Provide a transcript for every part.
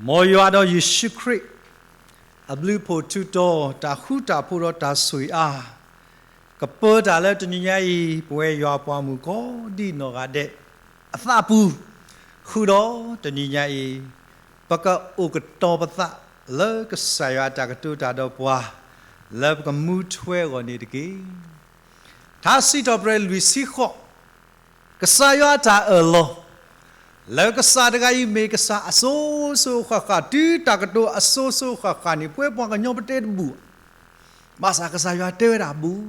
မ်ယွၤဒီးယ့ၣ်ၡူးခရံာ် အဘျုးအဖှိၣ်ထူတီၤ တၢ်ဃူတၢ်ဖိးဒီးတၢ်ဆိၣ်ဂ့ၤအါ, ကပၢတၢ်လၢတနံၤညါအံၤ ပဝဲယွၤအပှၤမုၣ်ကိးဒံနီၢ်ဂၤဒဲး အသးပူၤ, ဃုာ်ဒီးတနံၤညါအံၤ ပကအိၣ်ကတီၤပသးလၢကစၢ်ယွၤအတၢ်ကတိၤတၢ်ဒီးပှၤ လၢပကမူထွဲအဂီၢ်န့ၣ်တက့ၢ်. ထါစံးထီၣ်ပတြၢၤလွံၢ်ဆံဃိး, ကစၢ်ယွၤအတၢ်အၢၣ်လီၤ လၢကစၢ်တဂၤအံၤမ့ၢ်ကစၢ်အစိၤစိၤဃၣ်ဃၣ် တုၤတၢ်ကတိၤအစိၤစိၤဃၣ်ဃၣ်န့ၣ် ပဝဲပှၤကညီပတဲတဘူၣ်, ဘၣ်ဆၣ်ကစၢ်ယွၤတဲဝဲဒၣ်ဘူး.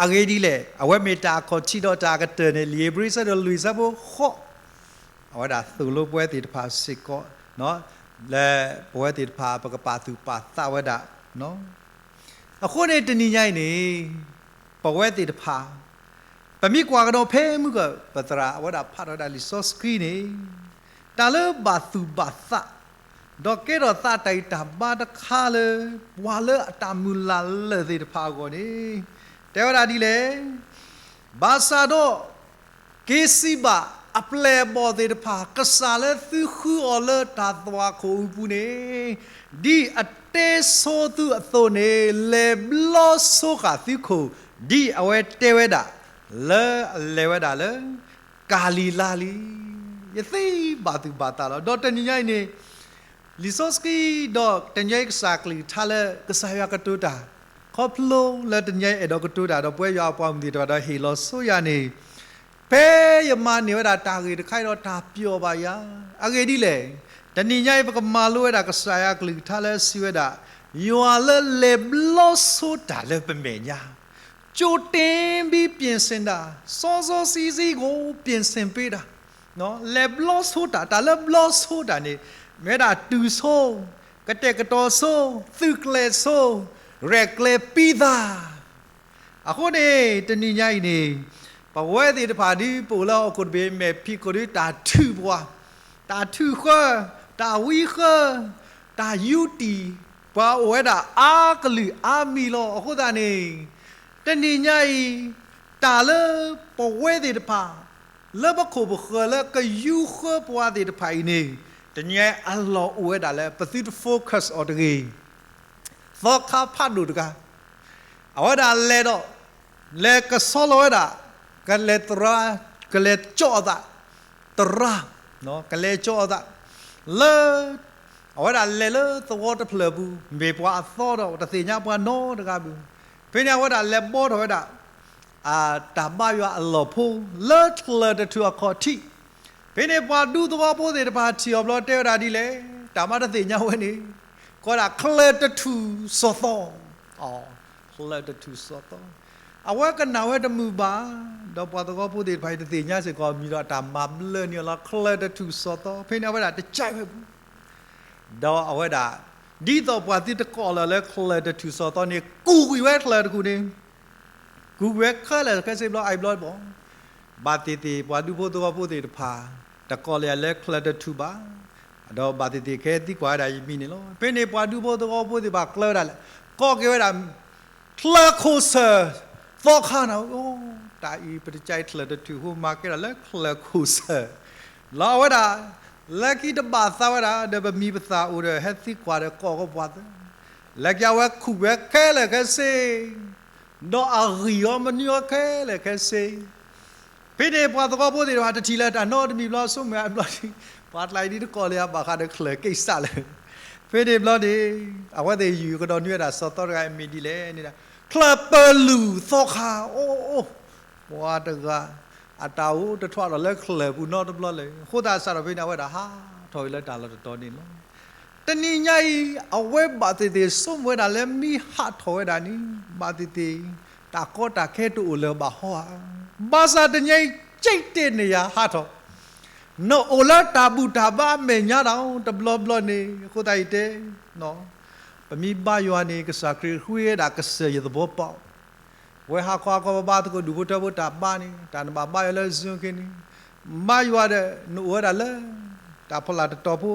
အဂ့ၢ်ဒ်လဲၣ်, အဝဲမ့ၢ်တၢ်အခီၣ်ထံးဒီးတၢ်အကတၢၢ်န့ၣ် လံာ်ဧ့ၤဘြံၤဆၢဒိၣ်လွံၢ်ဆၢဖိဃိး, အဝဲဒၣ်သိၣ်လိပဝဲသ့ၣ်တဖၣ်စ့ၢ်ကီး လၢပဝဲသ့ၣ်တဖၣ် ပကပာ်သူၣ်ပာ်သးဝဲဒၣ် အဃိန့ၣ်တနံၤညါအံၤန့ၣ် ပဝဲသ့ၣ်တဖၣ် ပမ့ၢ်ကွၢ်ကဒီးဖဲမုၢ်ကၢၢ် ပသရၣ်အဝဲဒၣ်ဖးထီၣ်ဝဲဒၣ်လံာ်စီဆှံန့ၣ် တၢ်လၢဘၣ်သူၣ်ဘၣ်သး ဒီးကဲထီၣ်သးတၢ်ဂံၢ်တၢ်ဘါတခါလၢ ပှၤလၢအတၢ်မုၢ်လၢ်လၢာ်သ့ၣ်တဖၣ်အဂီၢ်န့ၣ် တဲဝဲဒၣ်ဒ်လဲၣ်, ဘၣ်ဆၣ်ဒီး က့ၤစံးဘၣ်အပျဲၢ်အဘီၣ်သ့ၣ်တဖၣ်, ကစၢ်လၢသုဃုအီၤလၢတၢ်သွၣ်ခိၣ်အပူၤန့ၣ် ဒ်အတဲဆိသုအသိးန့ၣ် လဲၤဘျီဆိဃာ်သုခိၣ် ဒ်အဝဲတဲဝဲဒၣ် လၢအလဲၤဝဲဒၣ်လၢ ကၤလံၤလါလံ. ယသ့ဘၣ်သူၣ်ဘၣ်သးလီၤ. ဒီးတနံၤညါအံၤန့ၣ် လံာ်စီဆှံဒီးတနံၤညါအံၤကစၢ်ကလုၢ်ကထါလၢကစၢ်ယွၤကတိၤတၢ် ခီဖျိလၢတနံၤညါအံၤအဲၣ်ဒိးကတိၤတၢ်ဒီးပဝဲယွၤအပှၤမုၢ်သ့ၣ်တဖၣ်ဒီးဟ့ၣ်လီၤဆိယၤန့ၣ် ဖဲယမၤန့ၢ်ဝဲဒၣ်တၢ်ဂ့ၢ်တခါအံၤဒီးတၢ်ပျီၢ်ဘၣ်ယၤ, အဂ့ၢ်ဒ်လဲၣ်, တနံၤညါအံၤပကမၤလိဝဲဒၣ်ကစၢ်ယွၤကလုၢ်ကထါလၢအစံးဝဲဒၣ် ယွၤလၢလဲၤဘျီဆိတၢ်လၢပမဲာ်ညါ ကြိုတင်ပြီးပြင်ဆင်တာ, စောစောစီးစီးကို ပြင်ဆင်ပေးတာ, လဲၤဘျီဆိတၢ်, တၢ်လၢဘျီဆိတၢ်န့ၣ် မ့ၢ်ဝဲဒၣ်တုၤဆိ, ကတဲာ်ကတီၤဆိ, သုးကျဲၤဆိ, ရဲၣ်ကျဲၤပံသး အဃိန့ၣ် တနံၤညါအံၤန့ၣ် ပဝဲသ့ၣ်တဖၣ်ဒ်ပအိၣ်လၢဟီၣ်ခိၣ်တဘ့ၣ်မဲာ်ဖံးခိၣ်ဒီး တၢ်ထုးပှၤ, တၢ်ထုးဃၢ, တၢ်ဝံဃၢ, တၢ်ယူတံၢ်, ပှၤအိၣ်ဝဲဒၣ်အါကလုာ်အါမံၤလီၤ. အဃိသတးန့ၣ် တနံၤညါအံၤ တၢ်လၢပဝဲသ့ၣ်တဖၣ် လၢပခိၣ်ပဃၢၤလၢကယူဃၢပှၤသ့ၣ်တဖၣ်အံၤန့ၣ် တနံၤညါအံၤအလီၢ်အိၣ်ဝဲဒၣ်လၢ ပသုတ focus အီၤတဂ့ၤ သီခါဖးဒိၣ်တဂၤ အဝဲဒၣ်လဲၤဒီး လဲၤကဆီလီၤဝဲဒၣ် ကလဲၤသရၣ်, ကလဲၤကၠီၣ်အသး, သရၣ်, ကလဲၤကၠီၣ်အသး လၢ အဝဲဒၣ်လဲၤလၢသဝီတဖျၢၣ်ပူၤ မ့ၢ်ပှၤအသီဒီးတသ့ၣ်ညါပှၤနီတဂၤဘၣ်. ဖဲန့ၣ်အဝဲဒၣ်လဲၤဘှီထီၣ်ဝဲဒၣ် အတၢ်ဘါယွၤအလီၢ်ဖိ လၢချၢၣ်တထူၣ်အခီၣ်ထံး, ဖဲန့ၣ်ပှၤဒူသဝီဖိသ့ၣ်တဖၣ်ထံၣ်အီၤဘျီတဲဝဲဒၣ်ဒ်လဲၣ်, တၢ်မၤတသ့ၣ်ညါဝဲန့ၣ် ကိးဒၣ်ချၢၣ်တထူၣ်စီၤသီ, ချၢၣ်တထူၣ်စီၤသီ, အဝဲကနၣ်ဝဲတမုာ်ဘၣ်, ဒီးပှၤသဝီဖိသ့ၣ်တဖၣ်အံၤတသ့ၣ်ညါစ့ၢ်ကီး မံၤဒီးတၢ်မၤဘျၢန့ၢ်အီၤလီၤ ချၢၣ်တထူၣ်စီၤသီ, ဖဲန့ၣ်အဝဲဒၣ်တကဲဝဲပူၤ ဒီးအဝဲဒၣ် ဒ်သိးပှၤသုတကိးလၢာ်လၢချၢၣ်တထူၣ်စီၤသီန့ၣ် ကူးကွံာ်ဝဲချၢၣ်တထူၣ်န့ၣ်, ကူးကွံာ်ဝဲခဲလၢာ်ခဲဆ့ဘျီအံၤဘျီဘၣ်, ဘၣ်သ့ၣ်သ့ၣ်ပှၤဒူဖိသဝီဖိသ့ၣ်တဖၣ် တကိးလၢာ်လၢချၢၣ်တထူၣ်ဘၣ်, ဒီးဘၣ်သ့ၣ်သ့ၣ်ခဲသံကွၢ်ဝဲဒၣ်ယမံၤန့ၣ်လီၤ. ဖဲန့ၣ်ပှၤဒူဖိသဝီဖိသ့ၣ်တဖၣ်ကျၢဝဲဒၣ်လဲာ်, ကိးက့ၤဝဲဒၣ် ချၢၣ်ခိၣ်စၢၢ်သီခါနၤ, တၢ်အံၤပတကဲအံၤချၢၣ်တထူၣ်အဃိ မၤကဲထီၣ်လၢချၢၣ်ခိၣ်စၢၢ် လီၤအဝဲဒၣ်, လၢခံတဘၣ်သးဝဲဒၣ် ဒီးပမံၤပသၣ်အိၣ်ဒီး ဟဲသံကွၢ်ဒီးကိးကပှၤသၢ, လၢခံအဝဲခူၣ်ဝဲခဲလၢာ်ခဲဆ့, ဒီးအဂံၢ်အီၤမနုၤအီၤခဲလၢာ်ခဲဆ့ ဖဲန့ၣ်ပှၤသဝီဖိသ့ၣ်တဖၣ်တထံၣ်လၢၤတၢ်နီတမံၤဘျီ ဆိကမိၣ်အဘျီဒ် ပှၤကျါအံၤဒ်တကိးလၢာ်အဘၣ်ဃးဒီးချၢၣ်ကိၣ်စၢ်လၢၤ, ဖဲန့ၣ်ဘျီန့ၣ် အဝဲသ့ၣ်ယူၢ်ကဒီးနွံဝဲဒၣ်စီၤသီတဂၤအမံၤဒ်လဲၣ်န့ၣ်ဒီး ချၢၣ်ပလူၢ်သီခါ, အိၣ် ပှၤတဂၤ အတၢ်အိၣ်တထွးဒီးလၢချၢၣ်ပူၤနီတဘျီလၢၤ, အဃိသတးစးထီၣ်ဖဲန့ၣ် အဝဲဒၣ်ဟးထီၣ်ဝဲလၢတၢ်လီၢ်တတီၤန့ၣ်လီၤ. တနံၤညါအံၤ အဝဲဘၣ်သ့ၣ်သ့ၣ်ဆိကမိၣ်ဝဲဒၣ်လၢမ့ၢ်ဟးထီၣ်ဝဲဒၣ်န့ၣ် ဘၣ်သ့ၣ်သ့ၣ် တၢ်ကီတၢ်ခဲတအိၣ်လၢၤဘၣ်ဟီဧါ, ဘၣ်ဆၣ်တနံၤညါအံၤ ကၠံၣ်တဲၣ်န့ၣ်ယၤဟးထီၣ် နအိၣ်လၢတၢ်ဘူၣ်တၢ်ဘါအမဲာ်ညါတၢ်တဘျီဘျီန့ၣ်, အဃိသတးယတဲ, ပမ့ၢ်ဘါယွၤန့ၣ် ကစၢ်ခရံာ်ဃုဝဲဒၣ်ကစၢၢ်ယသဘီပီ, ဝဲဟးခီဟးခီဘၣ်ဘၣ်သကိးဒူၣ်ဖိထၢဖိတၢ်ဘါန့ၣ် တၢ်နဘၣ်ဘါယွၤလၢ Zoom ခဲန့ၣ်, ဘါယွၤဒီးနအိၣ်ဝဲဒၣ်လၢ တၢ်ဖီလာ်တတီၤဖိ,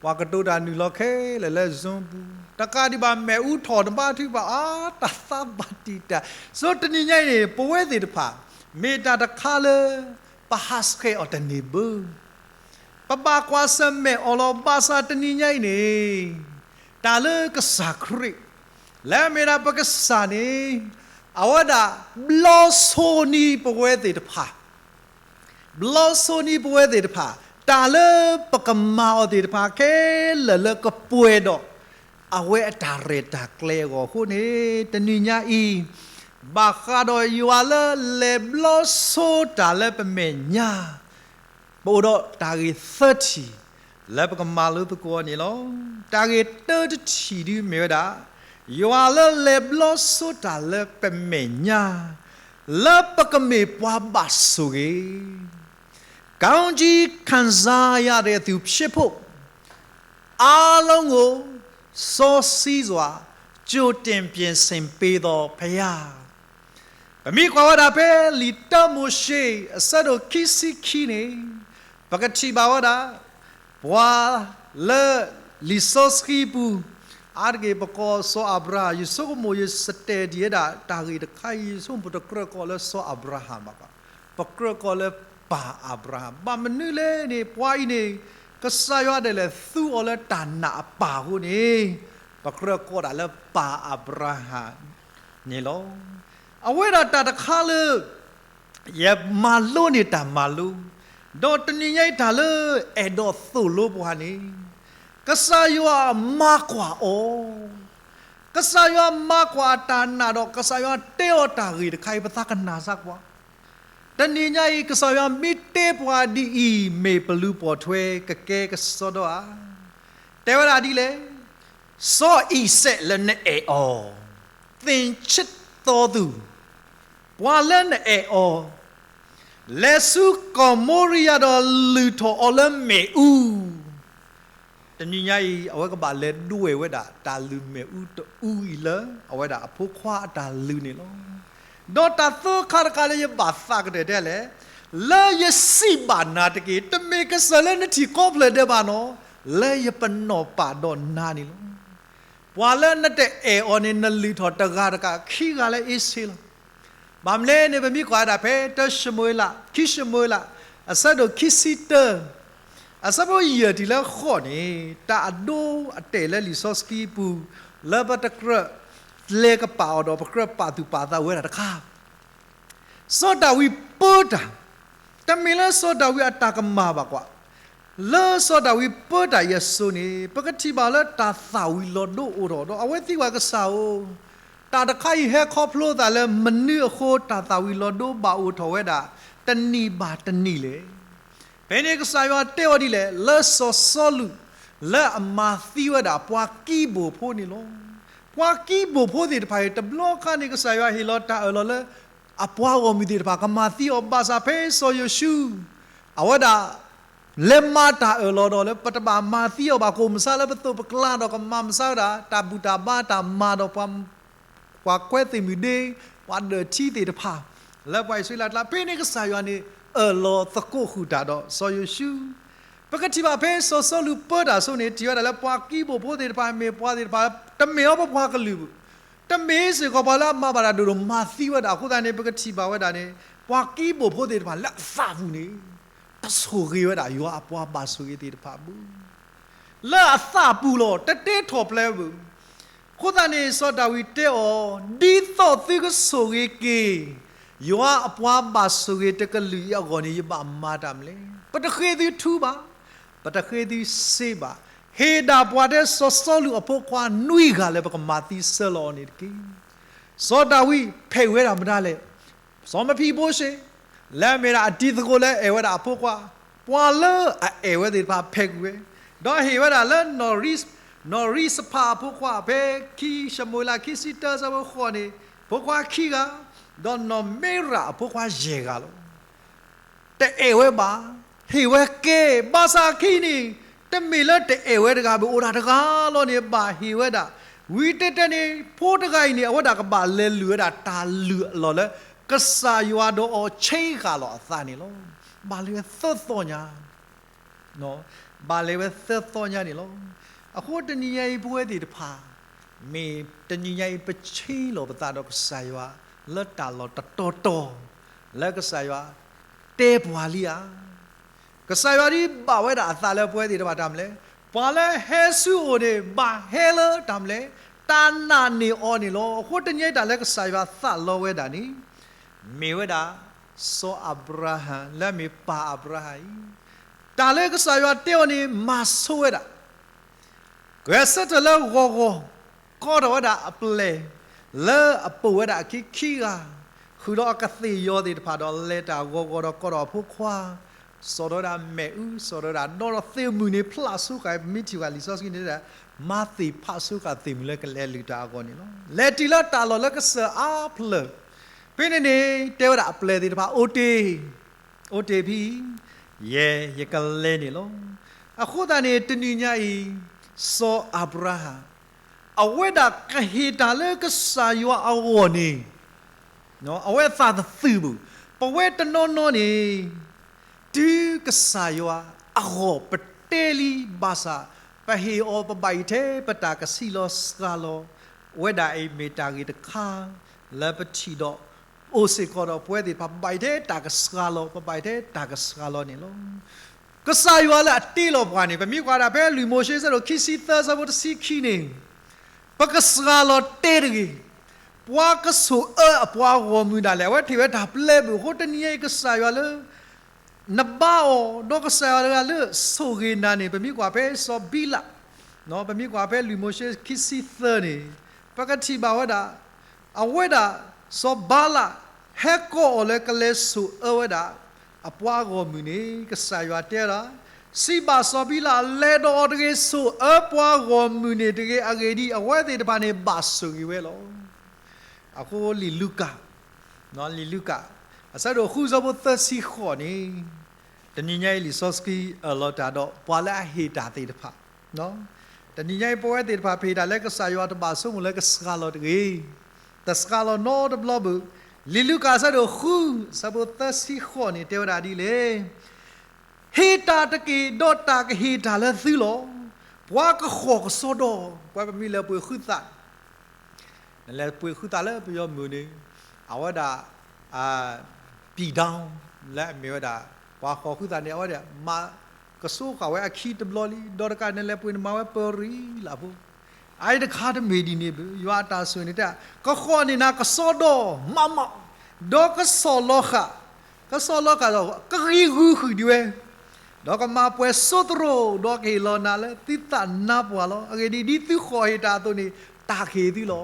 ပှၤကတိၤတၢ်နုာ်လီၤခဲလၢာ်လၢ Zoom ပူၤ, တကးဒံးဘၣ်မဲာ်အူထီၣ်နဘါထုကဖၣ်အါ တၢ်သးဘၣ်တံာ်တာ်, ဆိတနံၤညါအံၤန့ၣ် ပဝဲသ့ၣ်တဖၣ် မ့ၢ်တၢ်တခါလၢ ပဟးဆှဲးအီၤတန့ၢ်ဘၣ် ပဘၣ်ကွၢ်ဆၢၣ်မဲာ်အီၤလီၤ. ဘၣ်ဆၣ်တနံၤညါအံၤန့ၣ် တၢ်လၢကစၢ်ခရံာ် လၢအမ့ၢ်ဒၣ်ပကစၢ်န့ၣ် အဝဲဒၣ်ဘျီဆိန့ၢ်ပဝဲသ့ၣ်တဖၣ် ဘျီဆိန့ၢ်ပဝဲသ့ၣ်တဖၣ် တၢ်လၢပကမၤအီၤသ့ၣ်တဖၣ်ခဲလၢာ်လၢကပှဲၤဒီး အဝဲအတၢ်ရဲၣ်တၢ်ကျဲၤအဂီၢ်အဃိန့ၣ် တနံၤညါအံၤ ဘၣ်ဃးဒီးယွၤလၢလဲၤဘျီဆိတၢ်လၢပမဲာ်ညါ ပအိၣ်ဒီးတၢ်ဂ့ၢ်သၢထံၣ် လၢပကမၤလိသကိးအီၤန့ၣ်လီၤ. တၢ်ဂ့ၢ်တၢတထံၣ်ဒုးမ့ၢ်ဝဲဒၣ် ယွၤလၢလဲၤဘျီဆိတၢ်လၢပမဲာ်ညါ လၢပကမ့ၢ်ပှၤဘၣ်ဆိၣ်ဂ့ၤ ကောင်းကြီးခံစားရတဲ့သူဖြစ်ဖို့ အားလုံးကို စောစီးစွာ ကြိုတင်ပြင်ဆင်ပေးသောဘုရား ပမ့ၢ်ကွၢ်ဝဲဒၣ်ဖဲလံာ်တၢမိၤၡ့ အဆၢဒိၣ်ခံဆံခံန့ၣ် ပကထံၣ်ဘၣ်ဝဲဒၣ် ပှၤလၢလံာ်စီဆှံပူၤ အါတက့ၢ်ပကိးစီၤအၤဘြၤဟၣ် ယဆိကမိၣ်ယစတဲဒ်ဝဲဒၣ် တၢ်ဂ့ၢ်တခါအံၤ ယဆိကမိၣ်ပတကြၢးကိးလၢစီၤအၤဘြၤဟၣ်ဘၣ်ဘၣ်, ပကြၢးကိးလၢပၢ်အၤဘြၤဟၣ်, ဘၣ်မနုၤလဲၣ်န့ၣ် ပှၤအံၤန့ၣ် ကစၢ်ယွၤဒၣ်လဲာ်သူအီၤလၢတၢ်နာ်အပၢ်အဃိန့ၣ် ပကြၢးကိးတၢ်လၢပၢ်အၤဘြၤဟၣ်န့ၣ်လီၤ. အဝဲဒၣ်တၢ်တခါလၢ ယမၤလိန့ၢ်တၢ်မၤလိ, ဒီးတနံၤညါအံၤတၢ်လၢအဲၣ်ဒိးသိၣ်လိပှၤန့ၣ် ကစၢ်ယွၤမၤကွၢ်အီၤ, ကစၢ်ယွၤမၤကွၢ်အတၢ်နာ်ဒီး ကစၢ်ယွၤတဲအီၤတၢ်ဂ့ၢ်တခါအံၤ ပသးကနၣ်စၢ်ကွၢ်. တနံၤညါအံၤ ကစၢ်ယွၤမ့ၢ်တဲပှၤဒ်အံၤ မ့ၢ်ပလူၤပိာ်ထွဲကကဲကစီဒီဧါ. တဲဝဲဒၣ်ဒ်လဲၣ်, စီၤအံၤစဲးလၢနအဲၣ်အီၤ, သင်ချစ်သောသူ, ပှၤလၢနအဲၣ်အီၤ, လဲၤဆူကီၢ်မိၤရံယၤဒီးလုၢ်ထီၣ်အီၤလၢမ့ၣ်အူ. တနံၤညါအံၤ အဝဲကဘၣ်လဲၤဒွဲၣ်ဝဲဒၣ်တၢ်လုၢ်မ့ၣ်အူတအူအံၤလၢ အဝဲဒၣ်အဖိခွါအတၢ်လုၢ်န့ၣ်လီၤ. ဒီးတၢ်သၢခါတခါလၢယဘၣ်သးကတၢၢ်တဲလဲၣ်, လၢယစံးဘၣ်နၤတက့ၢ်, တမ့ၢ်ကစၢ်လၢနထံၣ်ကိးဖျၢၣ်ဒဲးဘၣ်နီၤ, လၢယပနီၣ်ပာ်ဒီးနၤန့ၣ်လီၤ. ပှၤလၢနတအဲၣ်အီၤန့ၣ် နလုၢ်ထီၣ်တဂၤတဂၤ ခံဂၤလၢအ့ၣ်စ့လီၤ. ဘၣ်မနုၤလဲၣ်န့ၣ် ပမ့ၢ်ကွၢ်ဒၣ်ဖဲတၢၡမူၤအ့လး, ခံၡမူၤအ့လး, အဆၢဒိၣ်ခံဆံတၢ, အဆၢဖိယဲၢ်တုၤလၢဃိးန့ၣ် တၢ်အဒိအတဲာ်လၢလံာ်စီဆှံပူၤ လၢပတကြၢးလဲၤကပာ်အီၤဒီး ပကြၢးပာ်သူၣ်ပာ်သးဝဲဒၣ်တခါ စီၤဒၤဝံးပၢတၢ်, တမ့ၢ်လၢစီၤဒၤဝံးအတၢ်ကမၣ်ဘၣ်ကွၢ်, လၢစီၤဒၤဝံးပၢတၢ်အံၤအစိၤန့ၣ် ပကထံၣ်ဘၣ်လၢတၢ်သၣ်ဝံၤလီၤဒိအိၣ်ထီၣ်ဒီး အဝဲသံကွၢ်ကစၢ်ဧၢ, တၢ်တခါအံၤဟဲခီဖျိသးလၢမနုၤအဃိ တၢ်သၣ်ဝံၤလီၤဒိဘၣ်အိၣ်ထီၣ်ဝဲဒၣ် တနံၣ်ဘၣ်တနံၣ်လဲၣ်. ဖဲန့ၣ်ကစၢ်ယွၤတဲအီၤဒ်လဲၣ်, လၢစီၤစီလူး လၢအမၤသံဝဲဒၣ်ပှၤကံးဘိၣ်ဖိန့ၣ်လီၤ. ပှၤကံးဘိၣ်ဖိသ့ၣ်တဖၣ်အံၤ တဘျီခါန့ၣ် ကစၢ်ယွၤဟ့ၣ်လီၤတၢ်အၢၣ်လီၤလၢ အပှၤဂီၢ်မုၢ်သ့ၣ်တဖၣ် ကမၤသံအီၤဘၣ်ဆၣ်ဖဲစီၤယိၤၡူး အဝဲဒၣ် လဲၤမၤတၢ်အၢၣ်လီၤဒီးလၢပတဘၣ်မၤသံအီၤဘၣ် ကိၣ်မုၢ်ဆါလၢပသိးပကျါဒီး ကမၤမုၢ်ဆါဝဲဒၣ် တၢ်ဘူၣ်တၢ်ဘါတၢ်မၤဒီးပှၤ ပှၤကွဲသ့ၣ်မုၢ်ဒ့ ပှၤဒၢးထံသ့ၣ်တဖၣ် လၢပှၤအံၣ်စရ့လးအကျါ ဖဲန့ၣ်ကစၢ်ယွၤန့ၣ် အၢၣ်လီၤသကိးဃုာ်တၢ်ဒီးစီၤယိၤၡူး. ပကထံၣ်ဘၣ်ဖဲစီၤစီလူးပၢတၢ်အစိၤန့ၣ် ထံၣ်ဝဲဒၣ်လၢပှၤကံးဘိၣ်ဖိသ့ၣ်တဖၣ် မ့ၢ်ပှၤသ့ၣ်တဖၣ် တမ့ၢ်အီၤပပှၤကလုာ်ဘၣ်, တမ့ၢ်စ့ၢ်ကီးပှၤလၢအမၤဘၣ်တၢ်ဒိၣ်ဒိၣ်မၤသံဝဲဒၣ်အဃိသတးန့ၣ် ပကထံၣ်ဘၣ်ဝဲဒၣ်န့ၣ် ပှၤကံးဘိၣ်ဖိသ့ၣ်တဖၣ်လၢအသးပူၤန့ၣ် တဆိၣ်ဂ့ၤဝဲဒၣ်ယွၤအပှၤဘၣ်ဆိၣ်ဂ့ၤသ့ၣ်တဖၣ်ဘၣ် လၢအသးပူၤလီၤ တတဲထီၣ်ပျဲဘၣ်. အဃိသတးန့ၣ် စီၤဒၤဝံးတဲအီၤ, ဒ်သိးသုကဆိၣ်ဂ့ၤက့ၤ ယွၤအပှၤဘၣ်ဆိၣ်ဂ့ၤတကလုာ်အံၤအဂီၢ်န့ၣ် ယဘၣ်မၤတၢ်မနုၤလဲၣ်. ပတဃ့သုထူဘၣ်, ပတဃ့သုစ့ဘၣ်. ဟ့ၣ်ဒၣ်ပှၤထဲစီၤစီလူးအဖိခွါနွံဂၤလၢပကမၤသံဆၢလီၤအီၤန့ၣ်တက့ၢ်. စီၤဒၤဝံးဖဲးဝဲဒၣ်မတၤလဲၣ်. စီၤမဖံဘိၡ့ လၢအမ့ၢ်ဒၣ်အတံၤသကိးလၢအဲၣ်ဝဲဒၣ်အဖိခွါ, ပှၤလၢအအဲၣ်ဝဲသ့ၣ်တဖၣ်ဖဲးကွံာ်ဝဲ, ဒီးဟ့ၣ်ဝဲဒၣ်လၢ နီၢ်ရံစဖၤအဖိခွါ ဖဲခံၡမူၤအ့လးခံဆံတၢဆၢဖိဃိးန့ၣ် ဖိခွါခံဂၤ, ဒီးနီၢ်မံရၣ်အဖိခွါယဲၢ်ဂၤလီၤ. တအဲၣ်ဝဲဘၣ်, ဟ့ၣ်ဝဲကဲ, ဘၣ်ဆၣ်အခံန့ၣ် တမ့ၢ်လၢတအဲၣ်ဝဲတဂၤဘၣ် အိၣ်ဒၣ်တဂၤလီၤန့ၣ် ဘၣ်ဟ့ၣ်ဝဲဒၣ်. ဝံၤတဲတဲန့ၣ် ဖိတဂၤအံၤန့ၣ် အဝဲဒၣ်ကဘၣ်လဲၤလုၢ်ဝဲဒၣ်တၢ်လုၢ်အလီၢ်လၢ ကစၢ်ယွၤဒီးအီၤဆ့ဃာ်လီၤအသးန့ၣ်လီၤ. ဘၣ်လဲၤဝဲသၢသီညါ ဘၣ်လဲၤဝဲသၢသီညါန့ၣ်လီၤ. အဃိတနံၤညါအံၤပဝဲသ့ၣ်တဖၣ် မ့ၢ်တနံၤညါအံၤပဆ့လီၤပသးဒီးကစၢ်ယွၤ လၢတၢ်လီၢ်တတီၤတီၤ လၢကစၢ်ယွၤတဲပှၤလံဧါ. ကစၢ်ယွၤဒ်ဘၣ်ဝဲဒၣ်အသးလၢပဝဲသ့ၣ်တဖၣ်တၢ်မနုၤလဲၣ်, ပှၤလၢဟဲဆူအအိၣ်န့ၣ် ဘၣ်ဟဲလၢတၢ်မနုၤလဲၣ်, တၢ်နာ်န့ၢ်အီၤန့ၣ်လီၤ. အဃိတနံၤအံၤတၢ်လၢကစၢ်ယွၤသးလီဝဲဒၣ်န့ၣ် မ့ၢ်ဝဲဒၣ် စီၤအၤဘြၤဟၣ် လၢအမ့ၢ်ပၢ်အၤဘြၤဟၣ်အံၤ, တၢ်လၢကစၢ်ယွၤတဲအီၤန့ၣ် မၤဆိဝဲဒၣ် ကဆၢထၢၣ်လၢဂီၤဂီၤ ကိးထီၣ်ဝဲဒၣ်အပျဲၢ် လၢအပိာ်ဝဲဒၣ်အခံခံဂၤ, ဃုာ်ဒီးအကသ့ၣ်ယီၤသ့ၣ်တဖၣ်ဒီး လဲၤတၢ်ဂီၤဂီၤဒီးကိးထီၣ်အဖိခွါ, စိာ်ထီၣ်ဝဲဒၣ်မ့ၣ်အူ, စိာ်ထီၣ်ဝဲဒၣ်ဒီဒီးသ့ၣ်မုၢ်န့ၣ်ဖျးဆူဃာ်, ပမ့ၢ်ထံၣ်ဘၣ်လံာ်စီဆှံန့ၣ် မၤသ့ၣ်ဖးဆူဃာ်သ့ၣ်မုၢ်လၢကလဲၤလုၢ်တၢ်အဂီၢ်န့ၣ်လီၤ. လဲၤတုၤလၢတၢ်လီၢ်လၢကစၢၢ်အါဖျၢၣ်, ဖဲန့ၣ်န့ၣ် တဲဝဲဒၣ်အပျဲၢ်သ့ၣ်တဖၣ် အိၣ်တ့ၢ် အိၣ်တ့ၢ်ဖဲအံၤ, ယဲ ယကလဲၤန့ၣ်လီၤ. အဃိသတးန့ၣ် တနံၤညါအံၤ စီၤအၤဘြၤဟၣ် အဝဲဒၣ်ကဟ့ၣ်တၢ်လၢကစၢ်ယွၤအဂီၢ်န့ၣ် အဝဲသးတသုးဘၣ်. ပဝဲတနီၤနီၤန့ၣ် တုၤကစၢ်ယွၤအဂီၢ်ပတဲလံဘၣ်ဆၣ်, ပဟ့ၣ်အီၤပဘၣ်အံၤထဲပတၢ်ကဆံးလီၤစှၤလီၤ, အဝဲဒၣ်အံၤမ့ၢ်တၢ်ဂ့ၢ်တခါ လၢပထံၣ်ဒီး အိၣ်စ့ၢ်ကီးဒီးပဝဲသ့ၣ်တဖၣ် ပဘၣ်အံၤထဲတၢ်ကစှၤလီၤ, ပဘၣ်အံၤထဲတၢ်ကစှၤလီၤန့ၣ်လီၤ. ကစၢ်ယွၤလၢအတ့လီၤပှၤန့ၣ် ပမ့ၢ်ကွၢ်ဒၣ်ဖဲလွံၢ်မိၤၡ့ အဆၢဒိၣ်ခံဆံသၢအဆၢဖိတဆံခံန့ၣ်, ပကစှၤလီၤတဲတဂ့ၤ, ပှၤကဆိၣ်အၢအပှၤဂီၢ်မုၢ်ဒၣ်လဲာ် အဝဲထံၣ်ဝဲတၢ်ပျဲဘၣ်အဃိ တနံၤညါအံၤကစၢ်ယွၤလၢ နဘါအီၤ ဒီးကစၢ်ယွၤတဂၤလၢဆိၣ်ဂ့ၤနၤန့ၣ် ပမ့ၢ်ကွၢ်ဖဲစီၤဘံလး, ပမ့ၢ်ကွၢ်ဖဲလွံၢ်မိၤၡ့ခံဆံသၢန့ၣ်, ပကထံၣ်ဘၣ်ဝဲဒၣ် အဝဲဒၣ် စီၤဘၤလး ဟဲကိးအီၤလၢကလဲၤဆိၣ်အၢဝဲဒၣ် အပှၤဂီၢ်မုၢ်န့ၣ် ကစၢ်ယွၤတဲဒၣ်, စံးဘၣ်စီၤဘံလး လဲၤဒီးအီၤတဂ့ၤ ဆိၣ်အၢပှၤဂီၢ်မုၢ်န့ၣ်တဂ့ၤ, အဂ့ၢ်ဒ်အံၤ အဝဲသ့ၣ်တဖၣ်န့ၣ် ဘၣ်ဆိၣ်ဂ့ၤဝဲလီၤ. အဃိလံာ်လူၤကၣ်, လံာ်လူၤကၣ် အဆၢဒိၣ်ဃု အဆၢဖိသၢဆံဃိးန့ၣ်, တနံၤညါအံၤလံာ်စီဆှံအၢၣ်လီၤတၢ်ဒီး ပှၤလၢအဟ့ၣ်တၢ်သ့ၣ်တဖၣ်, တနံၤညါအံၤပဝဲသ့ၣ်တဖၣ် ပဟ့ၣ်တၢ်လၢကစၢ်ယွၤတဘၣ်ဆိကမိၣ်လၢကစှၤလီၤတဂ့ၤ, တစှၤလီၤနီတဘျီဘၣ်. လံာ်လူၤကၣ်အဆၢဒိၣ်ဃု အဆၢဖိသၢဆံဃိးန့ၣ် တဲဝဲဒၣ်ဒ်လဲၣ်, ဟ့ၣ်တၢ်တက့ၢ် ဒီးတၢ်ကဟ့ၣ်တၢ်လၢသုလီၤ. ပှၤကဃီၣ်ကစီဒီ, ပှၤပမ့ၢ်လဲၤပှ့ၤဃုသး နလဲၤပှ့ၤဃုသးလၢပယီၤမုၢ်န့ၣ်, အဝဲဒၣ် ပံၣ်ဒီ လၢအမ့ၢ်ဝဲဒၣ် ပှၤဃီၤဃုသးန့ၣ် အဝဲဒၣ်မၤကစိဃာ်ဝဲအခံတဘျီလံ, ဒီးတကးနလဲၤပှ့ၤန့ၣ်မၤဝဲပရံလးဖိ, အအံၤတခါတမ့ၢ်ဒ်န့ၣ်ဘၣ်. ယွၤအတၢ်ဆိၣ်ဂ့ၤန့ၣ်တဲ ကဃီၤန့ၢ်နၤကစီဒီ မးမး, ဒီးကဆီၣ်လီၤဃာ်, ကဆီၣ်လီၤဃာ်ဒီး ကဂံၢ်ဂုာ်ဃုာ်ဒံးဝဲ ဒီးကမၤပှဲၤစိသရိာ်, ဒီးကဟ့ၣ်လီၤနၤလၢသုသးနါပှၢ်လီၤ. အဂ့ၢ်ဒ်အံၤ ဒ်သုဃီၤဟ့ၣ်တၢ်အသိးန့ၣ် တၢ်ကဟ့ၣ်သုလီၤ.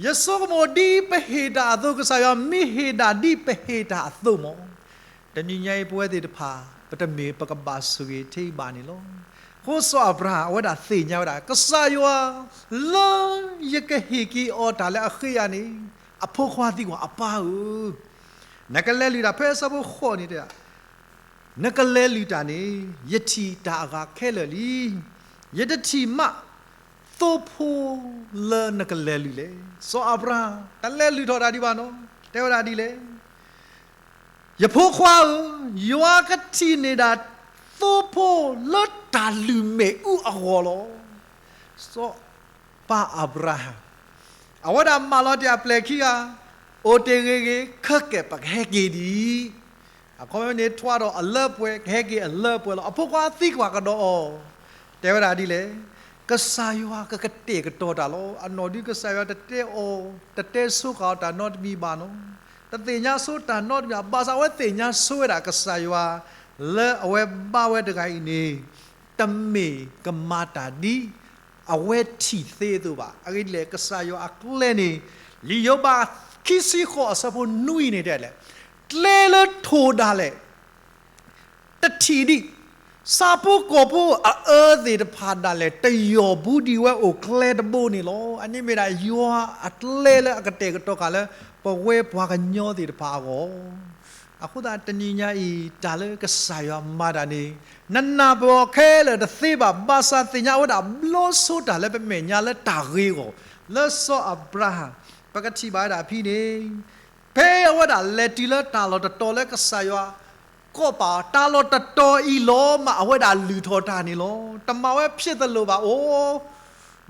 ယဆိကမိၣ်ဒ်ပဟ့ၣ်တၢ်အသိး ကစၢ်ယွၤမ့ၢ်ဟ့ၣ်ဒၣ်ဒ်ပဟ့ၣ်တၢ်အသိးမး, တနံၤညါအံၤပဝဲသ့ၣ်တဖၣ် ပတမ့ၢ်ပကဘၣ်ဆိၣ်ဂ့ၤထဲအံၤဘၣ်န့ၣ်လီၤ. အဃိစီၤအၤဘြၤဟၣ်အဝဲဒၣ်သ့ၣ်ညါဝဲဒၣ် ကစၢ်ယွၤလၢယကဟ့ၣ်က့ၤအီၤတၢ်လၢအဃ့ယၤန့ၣ် အဖိခွါသံကွၢ် အပၢ်ဧၢ, နကလဲၤလုၢ်တၢ် ဖဲအဆၢဖိဃိးန့ၣ်တဲ နကလဲၤလုၢ်တၢ်န့ၣ် ယထံၣ်တၢ်အဂၤခဲလၢာ်လံ. ယတထံၣ်မး သိဖိလၢနကလဲၤလုၢ်လဲၣ်. စီၤအၤဘြၤဟၣ် တလဲၤလုၢ်ထီၣ်တၢ်ဒံးဘၣ်နီၤ, တဲဝဲဒၣ်ဒ်လဲၣ်, ယဖိခွါဧၢ, ယွၤကထံၣ်န့ၢ်ဒၣ်သိဖိလၢတၢ်လုၢ်မ့ၣ်အူအဂီၢ်လီၤ. စီၤပၤအၤဘြၤဟၣ် အဝဲဒၣ်မၢလီၤတ့ၢ်အပျဲၢ်ခံဂၤ, အိၣ်တ့ၢ်ဂ့ၤဂ့ၤ, ခဲကဲ ပကဟဲက့ၤဒံး. အခီပညီန့ၣ် ထွါဒီးအလၢပှဲၤ, ကဟဲက့ၤအလၢပှဲၤလီၤ. အဖိခွါသံကွၢ်ကဒီးအီၤ, တဲဝဲဒၣ်ဒ်လဲၣ်, ကစၢ်ယွၤကကတဲာ်ကတီၤတၢ်လီၤ. အနီၢ်ဒုးကစၢ်ယွၤတတဲအီၤ, တတဲဆိဃာ်အီၤတၢ်နီတမံၤဘၣ်နီၤ, တသ့ၣ်ညါဆိတၢ်နီတမံၤဘၣ်. ဘၣ်ဆၣ်အဝဲသ့ၣ်ညါဆိဝဲဒၣ်ကစၢ်ယွၤ လၢအဝဲဘါဝဲတဂၤအံၤန့ၣ် တမ့ၢ်ကမၤတၢ်ဒ်အဝဲထံၣ်သ့အသိးဘၣ်. အဂ့ၢ်ဒ်လဲၣ်, ကစၢ်ယွၤအကျဲန့ၣ် လံာ်ယိၤဘးခံဆံဃိးအဆၢဖိနွံန့ၣ်တဲလဲၣ်, ကျဲလၢထိၣ်ဒၣ်လဲာ် တထံၣ်ဒံး, ဆၣ်ဖိကီၢ်ဖိအအၢသ့ၣ်တဖၣ်ဒၣ်လဲာ် တယီၢ်ဘူးဒံးဝဲအိၣ်ကျဲတဘိန့ၣ်လီၤ. အန့ၣ်မ့ၢ်ဒၣ်ယွၤအကျဲလၢအကတဲာ်ကတီၤဃာ်လၢ ပဝဲပှၤကညီသ့ၣ်တဖၣ်အဂီၢ်. အဃိသတး တနံၤညါအံၤ တၢ်လၢကစၢ်ယွၤမၤတၢ်န့ၣ် နနၢ်ပၢၢ်အီၤခဲလၢာ်တသ့ဘၣ်. ဘၣ်ဆၣ်သ့ၣ်ညါအဝဲဒၣ်ဘျီဆိတၢ်လၢပမဲာ်ညါလၢတၢ်ဂ့ၤအဂီၢ်, လၢစီၤအၤဘြၤဟၣ် ပကထံၣ်ဘၣ်ဝဲဒၣ်ဖဲန့ၣ် ဖဲအဝဲဒၣ်လဲၤတုၤလၢတၢ်လီၢ်တတီၤလၢကစၢ်ယွၤ ကိးပာ်အီၤ တၢ်လီၢ်တတီၤအံၤလီၤမး အဝဲဒၣ်လုၢ်ထီၣ်တၢ်န့ၣ်လီၤ. တမၤဝဲဖျဲၣ်သလိာ်ဘၣ်အိၣ်,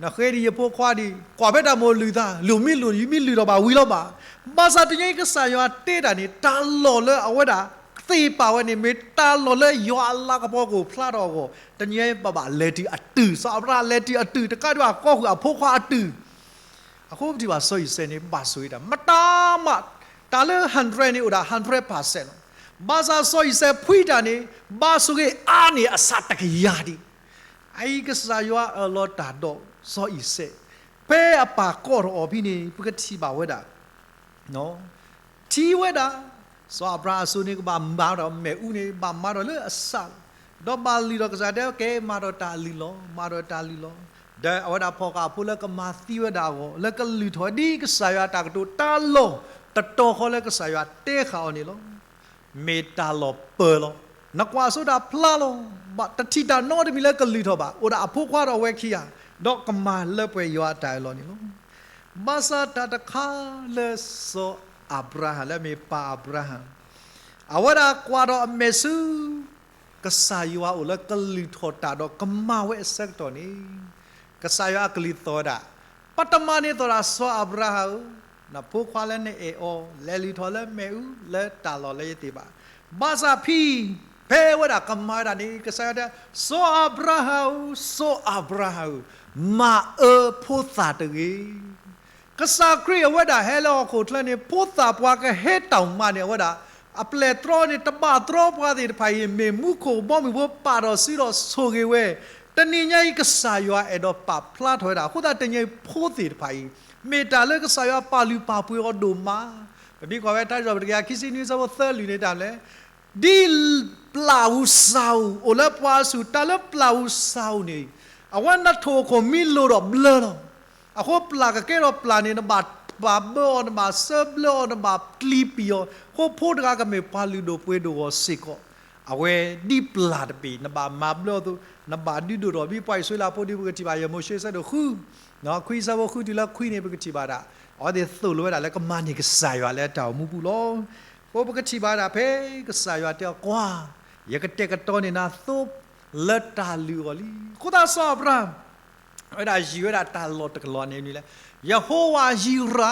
နဃ့ဒံးယဖိခွါဒံး, ကွၢ်ဖဲတၢ်မိၣ်လုၢ်သး, လုၢ်မ့ၢ်လုၢ် ယမ့ၢ်လုၢ်ထီၣ်ဘၣ်ဝံၤလီၤဘၣ်. ဘၣ်ဆၣ်တနံၤအံၤကစၢ်ယွၤတဲတၢ်န့ၣ် တၢ်လီၢ်လၢအဝဲဒၣ် သ့ၣ်ပာ်ဝဲန့ၣ် မ့ၢ်တၢ်လီၢ်လၢယွၤအလၤကပီၤကအိၣ်ဖျါထီၣ်အဂီၢ်, တနံၤညါအံၤ ပဘၣ်လဲၤတုၤအတုၤ, စီၤအၤဘြၤဟၣ်လဲၤတုၤအတုၤ, တကးဒံးဘၣ် ကီၢ်ဃုာ်အဖိခွါအတုၤ, အဃိပထံၣ်ဘၣ်စီၤအံၤစဲးန့ၣ် ဘၣ်ဆိၣ်ဂ့ၤတၢ်, မတၤမး, တၢ်လၢ hundred န့ၣ်အိၣ်ဒၣ် hundred percent လီၤ. ဘၣ်ဆၣ်စီၤအံၤစဲးဖှံတၢ်န့ၣ် ဘၣ်ဆိၣ်ဂ့ၤအါန့ၢ်အဆၣ်တကယၤဒံး. အအံၤကစၢ်ယွၤအၢၣ်လီၤတၢ်ဒီးစီၤအံၤစဲး, ဖဲအပၢ်ကိးထီၣ်အီၤဖဲန့ၣ် ပကထံၣ်ဘၣ်ဝဲဒၣ် ထံၣ်ဝဲဒၣ် စီၤအၤဘြၤဟၣ်အစိၤန့ၣ် ကဘၣ်မၤဒီးမ့ၣ်အူန့ၣ် ဘၣ်မၤဒီးလၢအဆၣ်လီၤ. ဒီးဘၣ်လုၢ်ထီၣ် ကစၢ်တဲ ကဲ မၤဒီးတၢ်လုၢ်လီၤ, မၤဒီးတၢ်လုၢ်လီၤ. ဒီးအဝဲဒၣ်ဖီၣ်ဃာ်အဖိလၢကမၤသံဝဲဒၣ်အဂီၢ် လၢကလုၢ်ထီၣ်ဒ်ကစၢ်ယွၤအတၢ်ကတိၤတၢ်လီၢ် တတီၤဃီလၢကစၢ်ယွၤတဲဃာ်အီၤန့ၣ်လီၤ. မ့ၢ်တၢ်လီၢ်ပၢၤလီၤ. နကွၢ်စိတၢ်ဖျါလီၤ. ဘၣ်တထံၣ်တၢ်နီတမံၤလၢကလုၢ်ထီၣ်ဘၣ်, အိၣ်ဒၣ်အဖိခွါဒီးအဝဲခံဂၤ, ဒီးကမၤလၢပှဲၤယွၤအတၢ်အၢၣ်လီၤန့ၣ်လီၤ. ဘၣ်ဆၣ်တၢ်တခါလၢစီၤအၤဘြၤဟၣ် လၢအမ့ၢ်ပၢ်အၤဘြၤဟၣ် အဝဲဒၣ်ကွၢ်ဒီးအမဲာ်ဆူ ကစၢ်ယွၤအိၣ်လၢကလုၢ်ထီၣ်တၢ်ဒီးကမၤဝဲအဆၢကတီၢ်န့ၣ်, ကစၢ်ယွၤအကလုၢ်သီၣ်ဝဲဒၣ်, ပတမၤန့ၢ်သီၣ်တၢ် စီၤအၤဘြၤဟၣ်ဧၢ, နဖိခွါလၢနအဲၣ်အီၤ လဲၤလုၢ်ထီၣ်လၢမ့ၣ်အူလၢတၢ်လီၢ်လၢယသ့ၣ်ဘၣ်. ဘၣ်ဆၣ်ဖဲ ဖဲအဝဲဒၣ်ကမၤဝဲဒၣ်န့ၣ် ကစၢ်ယွၤတဲ, စီၤအၤဘြၤဟၣ်ဧၢ, စီၤအၤဘြၤဟၣ်ဧၢ, မၤအၢဖိသၣ်တဂ့ၤ. ကစၢ်ခရံာ်အဝဲဒၣ်ဟဲလၢဟီၣ်ခိၣ်ချၢန့ၣ် ဖိသၣ်ပှၤကဟဲတၢ်မၤန့ၣ် အဝဲဒၣ် အပျဲၢ်တြီန့ၣ် တဘၣ်တြီပှၤသ့ၣ်တဖၣ်အံၤ မ့ၢ်မူခိၣ်ဘီမုၢ်ဖိပာ်ထီၣ်စုဒီးဆိၣ်ဂ့ၤဝဲ, တနံၤညါအံၤ ကစၢ်ယွၤအဲၣ်ဒိးပာ်ဖျါထီၣ်ဝဲဒၣ်. အဃိသတးတနံၤညါအံၤ ဖိသ့ၣ်တဖၣ်အံၤ မ့ၢ်တၢ်လၢကစၢ်ယွၤပာ်လုၢ်ပာ်ပှ့ၤအီၤဒိၣ်မး. ပမ့ၢ်ကွၢ်ဝဲတၢ်စံးထီၣ်ပတြၢၤ ခံဆံနွံ အဆၢဖိသၢလွံၢ်န့ၣ် တၢ်လဲၣ် ဒ်ပျၢ်ဧိၤစၢ်ဧိၤ အိၣ်လၢပှၤအစုၣ် တၢ်လၢပျၢ်ဧိၤစၢ်ဧိၤန့ၣ် အဝဲနထိၣ်အခိၣ်မံလိာ်ဒီးဘျၢလီၤ. အဃိပျၢ်ကကဲထီၣ်ပျၢ်န့ၣ် နဘၣ်ပာ်ဘၢအီၤ နဘၣ်စၢဘျၢအီၤ နဘၣ်ကျံၤပံာ်အီၤ. အဃိဖိတဂၤကမ့ၢ်ပှၤလုၢ်ဒိၣ်ပှ့ၤဒိၣ်ဂီၢ်စ့ၢ်ကီး အဝဲဒ်ပျၢ်တဘ့ၣ် နဘၣ်မၤဘျၢအီၤအသိး နဘၣ်ဒုးဒိၣ်ထီၣ် မ့ၢ်ပှၤအံၣ်စရ့လးဖိဒီး ပကထံၣ်ဘၣ် ယမိၤၡ့အဆၢဒိၣ်ဃု ခွံ အဆၢဖိဃုတုၤလၢခွံန့ၣ် ပကထံၣ်ဘၣ်ဒၣ် အဝဲသ့ၣ်သိၣ်လိဝဲဒၣ်လၢကမၤန့ၢ်ကစၢ်ယွၤလၢတၢ်အိၣ်မူပူၤလီၤ. အဃိပကထံၣ်ဘၣ်ဒၣ်ဖဲကစၢ်ယွၤတဲအီၤ ကွၢ်, ယကတဲာ်ကတီၤန့ၢ်နၤသိလၢတၢ်လုၢ်အဂီၢ်လံ. အဃိသတးစီၤအၤဘြၤဟၣ် ဝဲဒၣ်ယံၤဝဲဒၣ်တၢ်လီၢ်တကလီၢ်န့ၣ်မနုၤလဲၣ်, ယဟိဝၤယံၤရၤ,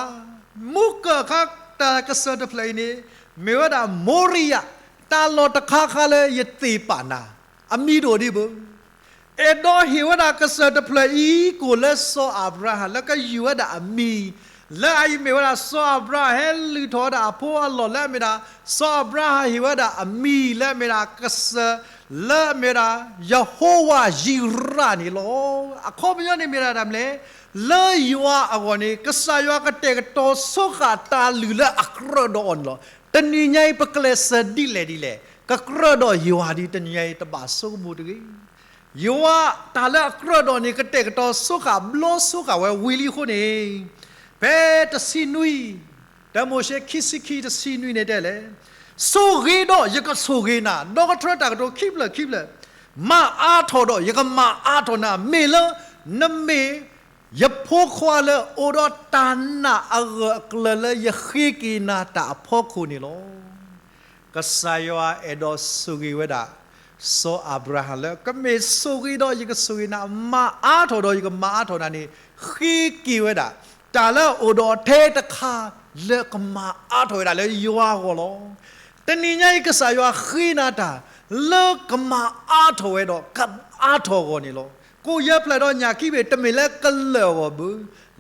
မူကၢၢ်ခါတၢ်ကစၢၢ်တဖျၢၣ်အံၤန့ၣ် မ့ၢ်ဝဲဒၣ်မိၤရံယၤ, တၢ်လီၢ်တခါခါလၢယသ့ၣ်ပာ်နၤ, အမံၤတအိၣ်ဒံးဘၣ်. အဲၣ်ဒိးဟ့ၣ်ဝဲဒၣ်ကစၢၢ်တဖျၢၣ်အံၤ ကိၣ်လၢစီၤအၤဘြၤဟၣ် လၢကယုၢ်ဝဲဒၣ်အမံၤ, လၢအအံၤမ့ၢ်ဝဲဒၣ် စီၤအၤဘြၤဟၣ်ဟဲလုၢ်ထီၣ်ဝဲဒၣ်အဖိအလီၢ်လၢအမ့ၢ်ဒၣ်, စီၤအၤဘြၤဟၣ်ဟ့ၣ်ဝဲဒၣ်အမံၤလၢအမ့ၢ်ဒၣ်ကစၢၢ် လၢအမ့ၢ်ဒၣ် ယဟိဝၤယံၤရၤန့ၣ်လီၤ. အခီပညီန့ၣ်မ့ၢ်ဒၣ်တၢ်မနုၤလဲၣ်, လၢယွၤအဂီၢ်န့ၣ် ကစၢ်ယွၤကတဲာ်ကတီၤဆိဃာ်တၢ်လုၢ်လၢအကြၢးဒီးအီၤန့ၣ်လီၤ. တနံၤညါအံၤ ပကျဲးစၢးဒ်လဲၣ်ဒ်လဲၣ် ကကြၢးဒီးယွၤဒ်တနံၤညါအံၤ တဘၣ်ဆိကမိၣ်တဂ့ၤ. ယွၤတၢ်လၢအကြၢးဒီးန့ၣ် ကတဲာ်ကတီၤဆိဃာ်ဘျီဆိဃာ်ဝဲဝံၤလံအဃိန့ၣ်, ဖဲတဆံနွံ, တၢမိၤၡ့ခံဆံခံ တဆံနွံန့ၣ်တဲလဲၣ်, ဆိၣ်ဂ့ၤဒီးယကဆိၣ်ဂ့ၤနၤ, ဒီကထြၢတၢ်ကတိၤခံဖျၢၣ်ခံဖျၢၣ်, မၤအါထီၣ်ဒီးယကမၤအါထီၣ်နၤ, မ့ၢ်လၢနမ့ၢ်ယဖိခွါလၢအိၣ်ဒီးတၢ်နာ်အဂၢၢ်အကျၢၤလၢယဃ့က့ၤနၤတၢ်အဖီခိၣ်န့ၣ်လီၤ. ကစၢ်ယွၤအဲၣ်ဒိးဆိၣ်ဂ့ၤဝဲဒၣ် စီၤအၤဘြၤဟၣ်လၢ ကမ့ၢ်ဆိၣ်ဂ့ၤဒီးယကဆိၣ်ဂ့ၤနၤ, မၤအါထီၣ်ဒီးယကမၤအါထီၣ်နၤန့ၣ် ဃ့က့ၤဝဲဒၣ် တၢ်လၢအအိၣ်ဒီးထဲတခါလၢကမၤအါထီၣ်ဝဲဒၣ်လၢယွၤအဂီၢ်လီၤ. တနံၤညါအံၤ ကစၢ်ယွၤဃ့နၤတၢ်လၢကမၤအါထီၣ်ဝဲဒီး ကအါထီၣ်အဂီၢ်န့ၣ်လီၤ. ကိၣ်ယဲၢ်ဖျၢၣ်ဒီးညၣ်ခံဘ့ၣ် တမ့ၢ်လၢကလၢာ်အဂီၢ်ဘၣ်,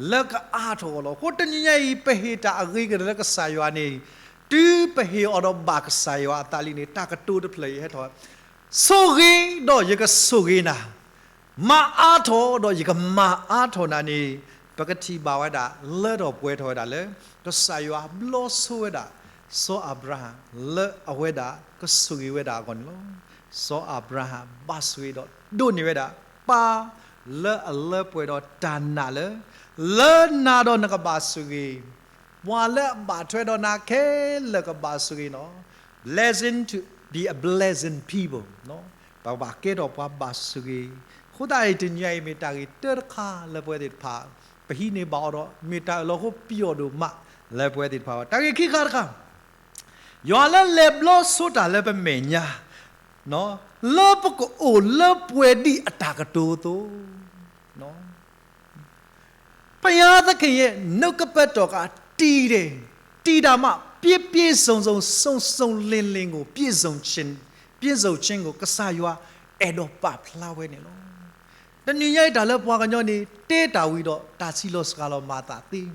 လၢကအါထီၣ်အဂီၢ်လီၤ. အဃိတနံၤညါအံၤ ပဟ့ၣ်တၢ်အဂ့ၤကတၢၢ်လၢကစၢ်ယွၤန့ၣ်, တုၤပဟ့ၣ်အီၤဒီးဘၣ်ကစၢ်ယွၤအသးလံန့ၣ် တၢ်ကတိၤတဖျၢၣ်အံၤဟဲထီၣ် ဆိၣ်ဂ့ၤဒီးယကဆိၣ်ဂ့ၤနၤ, မၤအါထီၣ်ဒီးယကမၤအါထီၣ်နၤန့ၣ် ပကထံၣ်ဘၣ်ဝဲဒၣ် လၢထီၣ်ပှဲၤထီၣ်ဝဲဒၣ်လၢ ကစၢ်ယွၤဘျီဆိဝဲဒၣ် စီၤအၤဘြၤဟၣ် လၢအဝဲဒၣ်ကဆိၣ်ဂ့ၤဝဲဒၣ်အဂီၢ်န့ၣ်လီၤ. စီၤအၤဘြၤဟၣ်ဘၣ်ဆိၣ်ဂ့ၤဒီးဒိးန့ၢ်ဝဲဒၣ် ပၢ်လၢအလၢပှဲၤဒီးတၢ်နာ်လၢ လၢနၤဒီးနကဘၣ်ဆိၣ်ဂ့ၤ, ပှၤလၢအဘၣ်ထွဲဒီးနၤခဲလၢာ်ကဘၣ်ဆိၣ်ဂ့ၤန့ၣ်လီၤ. Blessing to be a blessing people, ပကဘၣ်ကဲထီၣ်ပှၤဘၣ်ဆိၣ်ဂ့ၤ. အဃိသတး တနံၤညါအံၤမ့ၢ်တၢ်ဂ့ၤတၢတခါလၢပဝဲသ့ၣ်တဖၣ် ပဟံးန့ၢ်ဘၣ်အီၤဒီး မ့ၢ်တၢ်အၢၣ်လီၤဃိပယီၤဒိၣ်မးလၢပဝဲသ့ၣ်တဖၣ်အဂီၢ်. တၢ်ဂ့ၢ်ခံခါတခါ, ယွၤလၢလဲၤဘျီဆိတၢ်လၢပမဲာ်ညါ လၢပကအိၣ်လၢပှဲၤဒံးအတၢ်ကတိၤအသိး, ဘုရားသခင်ရဲ့ နှုတ်ကပတ်တော်က တည်တယ်, တည်တာမှ ပြည့်ပြည့်စုံစုံ စုံစုံလင်လင်ကို ပြည့်စုံခြင်း ပြည့်စုံခြင်းကို ကစၢ်ယွၤအဲၣ်ဒိးပာ်ဖျါဝဲန့ၣ်လီၤ. တနံၤညါအံၤတၢ်လၢပှၤကညီန့ၣ် တဲတၢ်ဝံၤဒီးတၢ်ဆံးလီၤစှၤလီၤမၤသးသ့,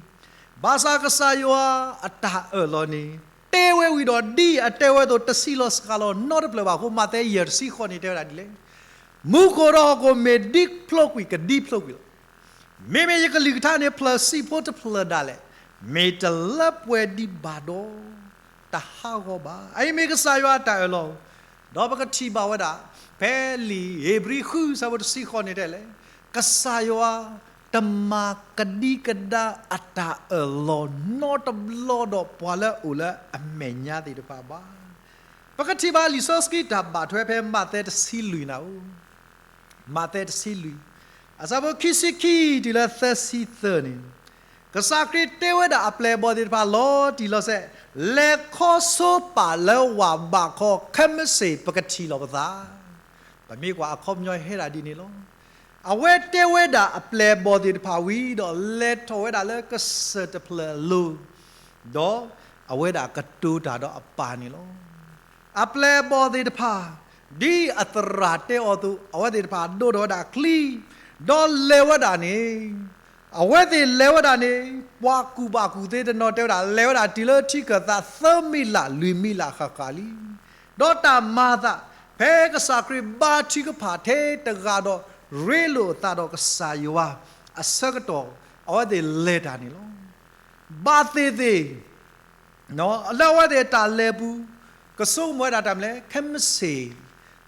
ဘၣ်ဆၣ်ကစၢ်ယွၤအတၢ်အၢၣ်လီၤန့ၣ် တဲဝဲဝံၤဒီးဒ်အတဲဝဲအသိးတဆံးလီၤစှၤလီၤနီတဖျၢၣ်ဘၣ်အဃိ မးသဲယဲၢ်တဆံဃိးန့ၣ်တဲဝဲဒၣ်ဒ်လဲၣ်, မူခိၣ်ဒီးဟီၣ်ခိၣ်မ့ၢ်ဒံဖျိကွံာ်ကဒံဖျိကွံာ်လီၤ. မ့မ့ၢ်ယကလုၢ်ကထါန့ၣ် ဖျၢၣ်ဆံးဖိတဖျၢၣ်ဒၣ်လဲာ် မ့ၢ်တလၢပှဲၤဒံးဘၣ်ဒီး တဟးဂီၤဘၣ်. အအံၤမ့ၢ်ကစၢ်ယွၤအတၢ်အၢၣ်လီၤ, ဒီးပကထံၣ်ဘၣ်ဝဲဒၣ် ဖဲလံာ်ဧ့ၤဘြံၤဃုဆၢဖိတဆံဃိးန့ၣ်တဲလဲၣ်, ကစၢ်ယွၤတမၤကဒံကဒါအတၢ်အၢၣ်လီၤနီတဘျီဒီးပှၤလၢအအိၣ်လၢအမဲာ်ညါသ့ၣ်တဖၣ်ဘၣ်. ပကထံၣ်ဘၣ်လံာ်စီဆှံတၢ်ဘၣ်ထွဲဖဲမးသဲတဆံလွံၢ်နၤဧိၤ မးသဲတဆံလွံၢ် အဆၢဖိခံဆံခံတုၤလၢသၢဆံသၢန့ၣ်, ကစၢ်ခရံာ်တဲဝဲဒၣ်အပျဲၢ်အဘီၣ်သ့ၣ်တဖၣ်လီၤတံၢ်လီၤဆဲး, လဲၤခီဆိပာ်လၢဝၤဘးခီ ခဲမုၢ်ဆ့ၣ်ပကထံၣ်လိာ်ပသး. ပမ့ၢ်ကွၢ်အခီပညီဟဲဒၣ်ဒ်န့ၣ်လီၤ. အဝဲတဲဝဲဒၣ်အပျဲၢ်အဘီၣ်သ့ၣ်တဖၣ်ဝံၤဒီး လဲၤထီၣ်ဝဲဒၣ်လၢကစၢၢ်တဖျၢၣ်အလိၤ, ဒီးအဝဲဒၣ်ကတိၤတၢ်ဒီးအပၢ်န့ၣ်လီၤ. အပျဲၢ်အဘီၣ်သ့ၣ်တဖၣ် ဒ်အသရၣ်တဲအီၤအသိး အဝဲသ့ၣ်တဖၣ်ဒိးထီၣ်ဝဲဒၣ်ချံ, ဒီးလဲၤဝဲဒၣ်န့ၣ်, အဝဲသ့ၣ်လဲၤဝဲဒၣ်န့ၣ် ပှၤကူၣ်ဘၣ်ကူၣ်သ့တနီၤတဲဝဲဒၣ် လဲၤဝဲဒၣ်တုၤလၢထံကၢၣ်သးသၢမံးလးလွံၢ်မံးလးဃၣ်ဃၣ်လံ. ဒီးတၢ်မၤအသး ဖဲကစၢ်ခရံာ်ဘါထုကဖၣ်ထဲတဂၤဒီး ရ့လိာ်အသးဒီးကစၢ်ယွၤအဆၢကတီၢ် အဝဲသ့ၣ်လဲၤတၢ်န့ၣ်လီၤ. ဘၣ်သ့ၣ်သ့ၣ် လၢအဝဲသ့ၣ်အတၢ်လဲၤပူၤ ကဆိကမိၣ်ဝဲဒၣ်တၢ်မနုၤလဲၣ်, ခဲမုၢ်ဆ့ၣ်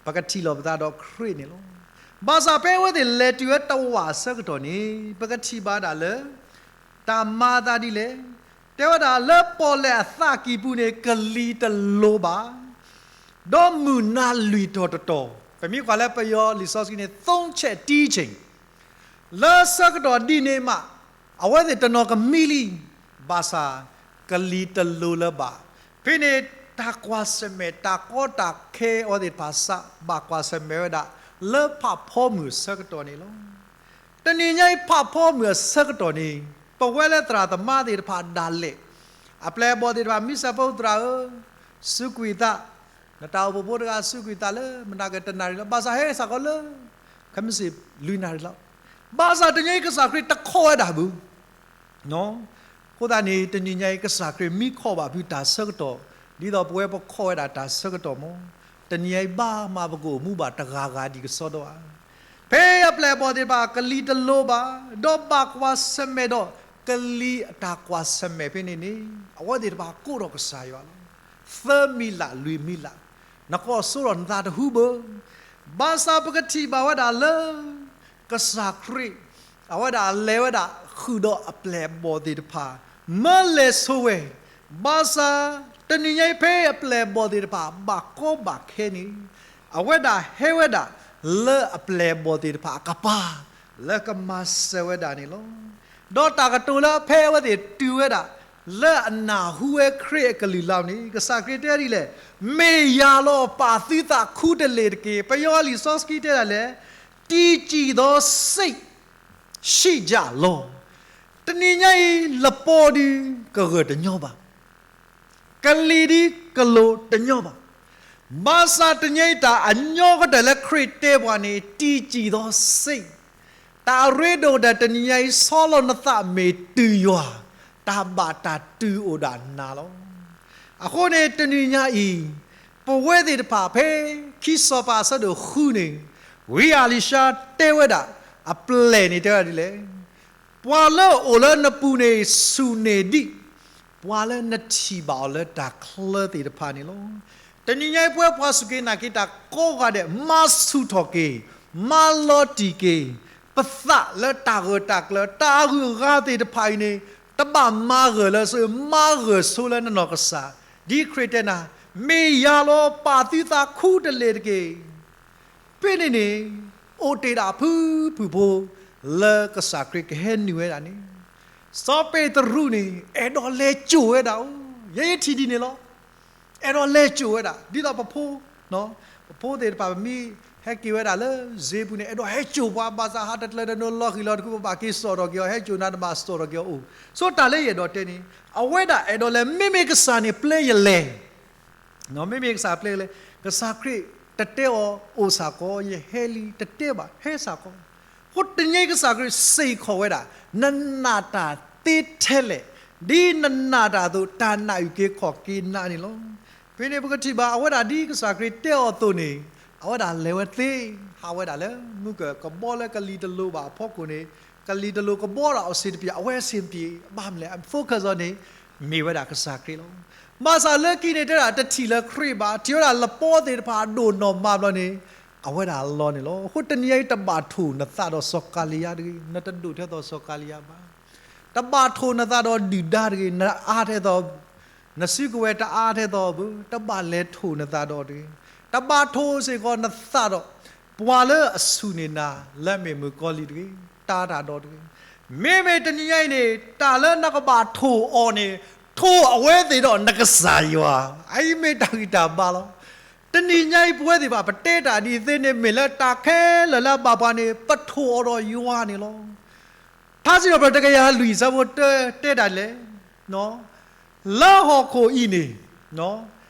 ပကထံၣ်လိာ်ပသးဒီးခရံာ်န့ၣ်လီၤ. ဘၣ်ဆၣ်ဖဲအဝဲသ့ၣ်လဲၤတုၤဝဲတဝၢ်အဆၢကတီၢ်န့ၣ် ပကထံၣ်ဘၣ်ဒၣ်လၢ တၢ်မၤအသးဒ်လဲၣ်, တဲဝဲဒၣ်လၢပီၣ်လဲၣ်အသးကံၢ်ပူၤန့ၣ် ကလံၤတလိၤဘၣ်, ဒီးမုၢ်နၤလွံၢ်ထီၣ်တတီၤ, ပမ့ၢ်ကွၢ်လၢပယီၤလံာ်စီဆှံန့ၣ် သုံးချက်တီးချိန် လၢဆၢကတီၢ်ဒ်န့ၣ်မး အဝဲသ့ၣ်တနီၤကမံလံ, ဘၣ်ဆၣ်ကလံၤတလိၤလၢၤဘၣ်. ဖဲန့ၣ် တၢ်ကွၢ်ဆၢၣ်မဲာ် တၢ်ကီတၢ်ခဲအဝဲသ့ၣ်တဖၣ်စး ဘၣ်ကွၢ်ဆၢၣ်မဲာ်ဝဲဒၣ် လၢဖးဖီမုၢ်အဆၢကတီၢ်န့ၣ်လီၤ. တနံၤညါအံၤဖးဖီမုၢ်အဆၢကတီၢ်န့ၣ် ပဝဲလၢသရၣ်သမါသ့ၣ်တဖၣ်ဒၣ်လဲာ်, အပျဲၢ်အဘီၣ်သ့ၣ်တဖၣ် မ့ၢ်စၢဖိသရၣ်ဧၢ, စူးကွံာ်သး, နတၢ်အိၣ်ဖှိၣ်ဖိတဂၤစူးကွံာ်သးလၢ မနၤကတနၣ်ရံၣ်လီၤ, ဘၣ်ဆၣ်ဟဲစ့ၢ်ကီးလၢ ခဲမုၢ်ဆ့ၣ်လွံၢ်နၣ်ရံၣ်လီၤ. ဘၣ်ဆၣ်တနံၤအံၤကစၢ်ခရံာ်တခီၣ်ဝဲဒၣ်ဘၣ် အဃိသတးန့ၣ် တနံၤညါအံၤ ကစၢ်ခရံာ်မ့ၢ်ခီၣ်ဘၣ်ဖုတၢ်ဆၢကတီၢ် ဒ်သိးပဝဲပခီၣ်ဝဲဒၣ်တၢ်ဆၢကတီၢ်မး, တနံၤညါအံၤဘၣ်မး ပကအိၣ်မူဘၣ်တဂၤဂၤဒ်ကစီဒီဧါ. ဖဲအပျဲၢ်အဘီၣ်သ့ၣ်တဖၣ် ကလံၤတလိၤဘၣ်, ဒီးဘၣ်ကွၢ်ဆၢၣ်မဲာ်ဒီး ကလံၤအတၢ်ကွၢ်ဆၢၣ်မဲာ်ဖဲန့ၣ်န့ၣ် အဝဲသ့ၣ်တဖၣ်ကိးထီၣ်ကစၢ်ယွၤလီၤ. သၢမံၤလးလွံၢ်မံၤလး, နကိးစိဒီးနသးတဟူဘၣ်. ဘၣ်ဆၣ်ပကထံၣ်ဘၣ်ဝဲဒၣ်လၢ ကစၢ်ခရံာ် အဝဲဒၣ်လဲၤဝဲဒၣ်ဃုာ်ဒီးအပျဲၢ်အဘီၣ်သ့ၣ်တဖၣ် မၢလဲၤဆိဝဲ, ဘၣ်ဆၣ် တနံၤညါအံၤဖဲအပျဲၢ်အဘီၣ်သ့ၣ်တဖၣ် ဘၣ်ကီဘၣ်ခဲန့ၣ် အဝဲဒၣ်ဟဲဝဲဒၣ် လၢအပျဲၢ်အဘီၣ်သ့ၣ်တဖၣ်အကပၤ လၢကမၤစၢၤဝဲဒၣ်န့ၣ်လီၤ. ဒီးတၢ်ကတိၤလၢဖဲအဝဲသ့ၣ်တုၤဝဲဒၣ် လၢအနၢ်ဟူဝဲခရံာ်အကလုၢ်လီၤန့ၣ် ကစၢ်ခရံာ်တဲဒ်လဲၣ်, မ့ၢ်ယၤလီၤ ပာ်သုသးခူတလ့ၢ်တက့ၢ်. ပယီၤလံာ်စီဆှံတဲဒ်လဲၣ်, တည်ကြည်သောစိတ် ရှိကြလော့. တနံၤညါအံၤ လပီဒုးကဂၢၢ်တညီဘၣ်, ကလံၤဒုးကလိၤတညီဘၣ်. ဘၣ်ဆၣ်တနံၤညါအံၤတၢ်အညီကတၢၢ်လၢခရံာ်တဲပှၤန့ၣ် တည်ကြည်သောစိတ်, တၢ်အရ့ဒိၣ်ကတၢၢ်တနံၤညါအံၤ ဆီလီၤနသးမ့ၢ်တုၤယွၤ, တၢ်ဘၣ်တၢ်တုၤအိၣ်ဒၣ်နၤလီၤ. အဃိန့ၣ် တနံၤညါအံၤ ပဝဲသ့ၣ်တဖၣ်ဖဲ ခံစီၤပၤအဆၢဒိၣ်ဃုန့ၣ် ဝံအၤလံၤၡါတဲဝဲဒၣ် အပျဲၢ်န့ၣ်တဲဝဲဒၣ်ဒ်လဲၣ်, ပှၤလၢအအိၣ်လၢနပူၤန့ၣ် ဆူၣ်န့ၢ်ဒံး ပှၤလၢနထံၣ်ဘၣ်အီၤလၢတၢ်ချၢသ့ၣ်တဖၣ်န့ၣ်လီၤ. တနံၤညါအံၤပဝဲပှၤစူၢ်က့ၤနာ်က့ၤတၢ်ကိးဂၤဒဲး မၤဆူၣ်ထီၣ်က့ၤ, မၤလီၤတံၢ်က့ၤ ပသးလၢတၢ်ဂၢၢ်တၢ်ကျၢၤ တၢ်အဂုၤအဂၤသ့ၣ်တဖၣ်အံၤန့ၣ် တဘၣ်မၤဂၢၢ်လၢၤစ့ၢ် မၤဂၢၢ်ဆိလၢနနီၢ်ကစၢ်, ဒ်ခရံာ်တဲနၤ, မ့ၢ်ယၤလီၤ ပာ်သုသးခူတလ့ၢ်တက့ၢ်. ဖဲန့ၣ်န့ၣ် အိၣ်တ့ၢ်ဒၣ်ဖုဖုဖိ လၢကစၢ်ခရံာ်ကဟဲနုာ်ဝဲဒၣ်န့ၣ် စီၤပ့းတရူးန့ၣ် အဲၣ်ဒိးလဲၤစိာ်ဝဲဒၣ်အိၣ်, ယဲယထံၣ်ဒ်န့ၣ်လီၤ. အဲၣ်ဒိးလဲၤစိာ်ဝဲဒၣ် ဒ်သိးပဖိ, ပဖိသ့ၣ်တဖၣ် ပမ့ၢ် ဟဲက့ၤဝဲဒၣ်လၢစ့ပူၤန့ၣ် အဲၣ်ဒိးဟဲစိာ်ပှၤ ဘၣ်ဆၣ်ဟးတကျၢၤတနီၤလီၤဃံၤလီၤတကု ပဘၣ်က့ၤစိာ်ထီၣ်က့ၤအီၤ ဟဲစိာ်နၤတဘၣ်စိာ်ထီၣ်က့ၤအီၤအိၣ်, ဆိတၢ်လၢယအဲၣ်ဒိးတဲန့ၣ် အဝဲဒၣ်အဲၣ်ဒိးလဲၤ မ့မ့ၢ်ကစၢ်န့ၣ်ပျဲယလဲၤ မ့မ့ၢ်ကစၢ်ပျဲလဲၤ, ကစၢ်ခရံာ်တတဲအီၤအိၣ်စ့ၢ်ကီး ယဟဲလံ တတဲဘၣ် ဟဲစ့ၢ်ကီး. အဃိတနံၤအံၤ ကစၢ်ခရံာ်စ့ၢ်ကီးဝဲဒၣ် နနာ်တၢ်သ့ထဲလဲၣ်, ဒ်နနာ်တၢ်အသိး တၢ်နာ်အုၣ်က့ၤခီၣ်က့ၤနၤန့ၣ်လီၤ. ဖဲန့ၣ်ပကထံၣ်ဘၣ် အဝဲဒၣ်ဒ်ကစၢ်ခရံာ်တဲအီၤအသိးန့ၣ် အဝဲဒၣ်လဲၤဝဲသ့, ဟးဝဲဒၣ်လၢမုၢ်ကၢၢ်ကဘီလၢကလံၤတလိၤဘၣ်အဖီခိၣ်န့ၣ်, ကလံၤတလိၤကဘီဒီးအဆင်တပြေ အဝဲအဆင်တပြေ ဘၣ်မနုၤလဲၣ် အ focus အီၤန့ၣ် မ့ၢ်ဝဲဒၣ်ကစၢ်ခရံာ်လီၤ. ဘၣ်ဆၣ်လၢခံန့ၣ်တဲဒၣ် တထံၣ်လၢခရံာ်ဘၣ်, ထံၣ်ဝဲဒၣ်လပီသ့ၣ်တဖၣ်အဒိၣ်နီၢ်မးဘျီန့ၣ် အဝဲဒၣ်လီၤန့ၣ်လီၤ. အဃိတနံၤအံၤ တဘၣ်ထိၣ်နသးဒီးစီၤကၤလံယါတဂ့ၤ, နတဒိၣ်ထဲသိးစီၤကၤလံယါဘၣ်. တဘၣ်ထိၣ်နသးဒီးဒုၣ်ဒါတဂ့ၤ, နအါထဲသိး နစုကဝဲၤတအါထဲသိးဘၣ်, တဘၣ်လဲၤထိၣ်နသးဒီးတဂ့ၤ. တဘၣ်ထိၣ်စ့ၢ်ကီးနသးဒီး ပှၤလၢအဆူၣ်န့ၢ်နၤ လၢအမ့ၢ်မုၣ်ကီၤလံၢ်တဂ့ၤ, တၢ်တၢ်ဒီးတဂ့ၤ. မ့မ့ၢ်တနံၤညါအံၤန့ၣ် တၢ်လၢနကဘၣ်ထိၣ်အီၤန့ၣ် ထိၣ်အဝဲသ့ၣ်ဒီးနကစၢ်ယွၤ, အအံၤမ့ၢ်တၢ်ဂံၢ်တၢ်ဘါလီၤ. တနံၤညါအံၤ ပဝဲသ့ၣ်တဖၣ် ပတဲတၢ်ဒ်အံၤသ့န့ၣ် မ့ၢ်လၢတၢ်ခဲလၢာ်လၢအဘၣ်ပှၤန့ၣ် ပထိၣ်အီၤဒီးယွၤန့ၣ်လီၤ. ထါစံးထီၣ်ပတြၢၤတကယၤလွံၢ်ဆၢဖိတၢ တဲဒၣ်လဲၣ်, လၢဟီၣ်ခိၣ်အံၤန့ၣ်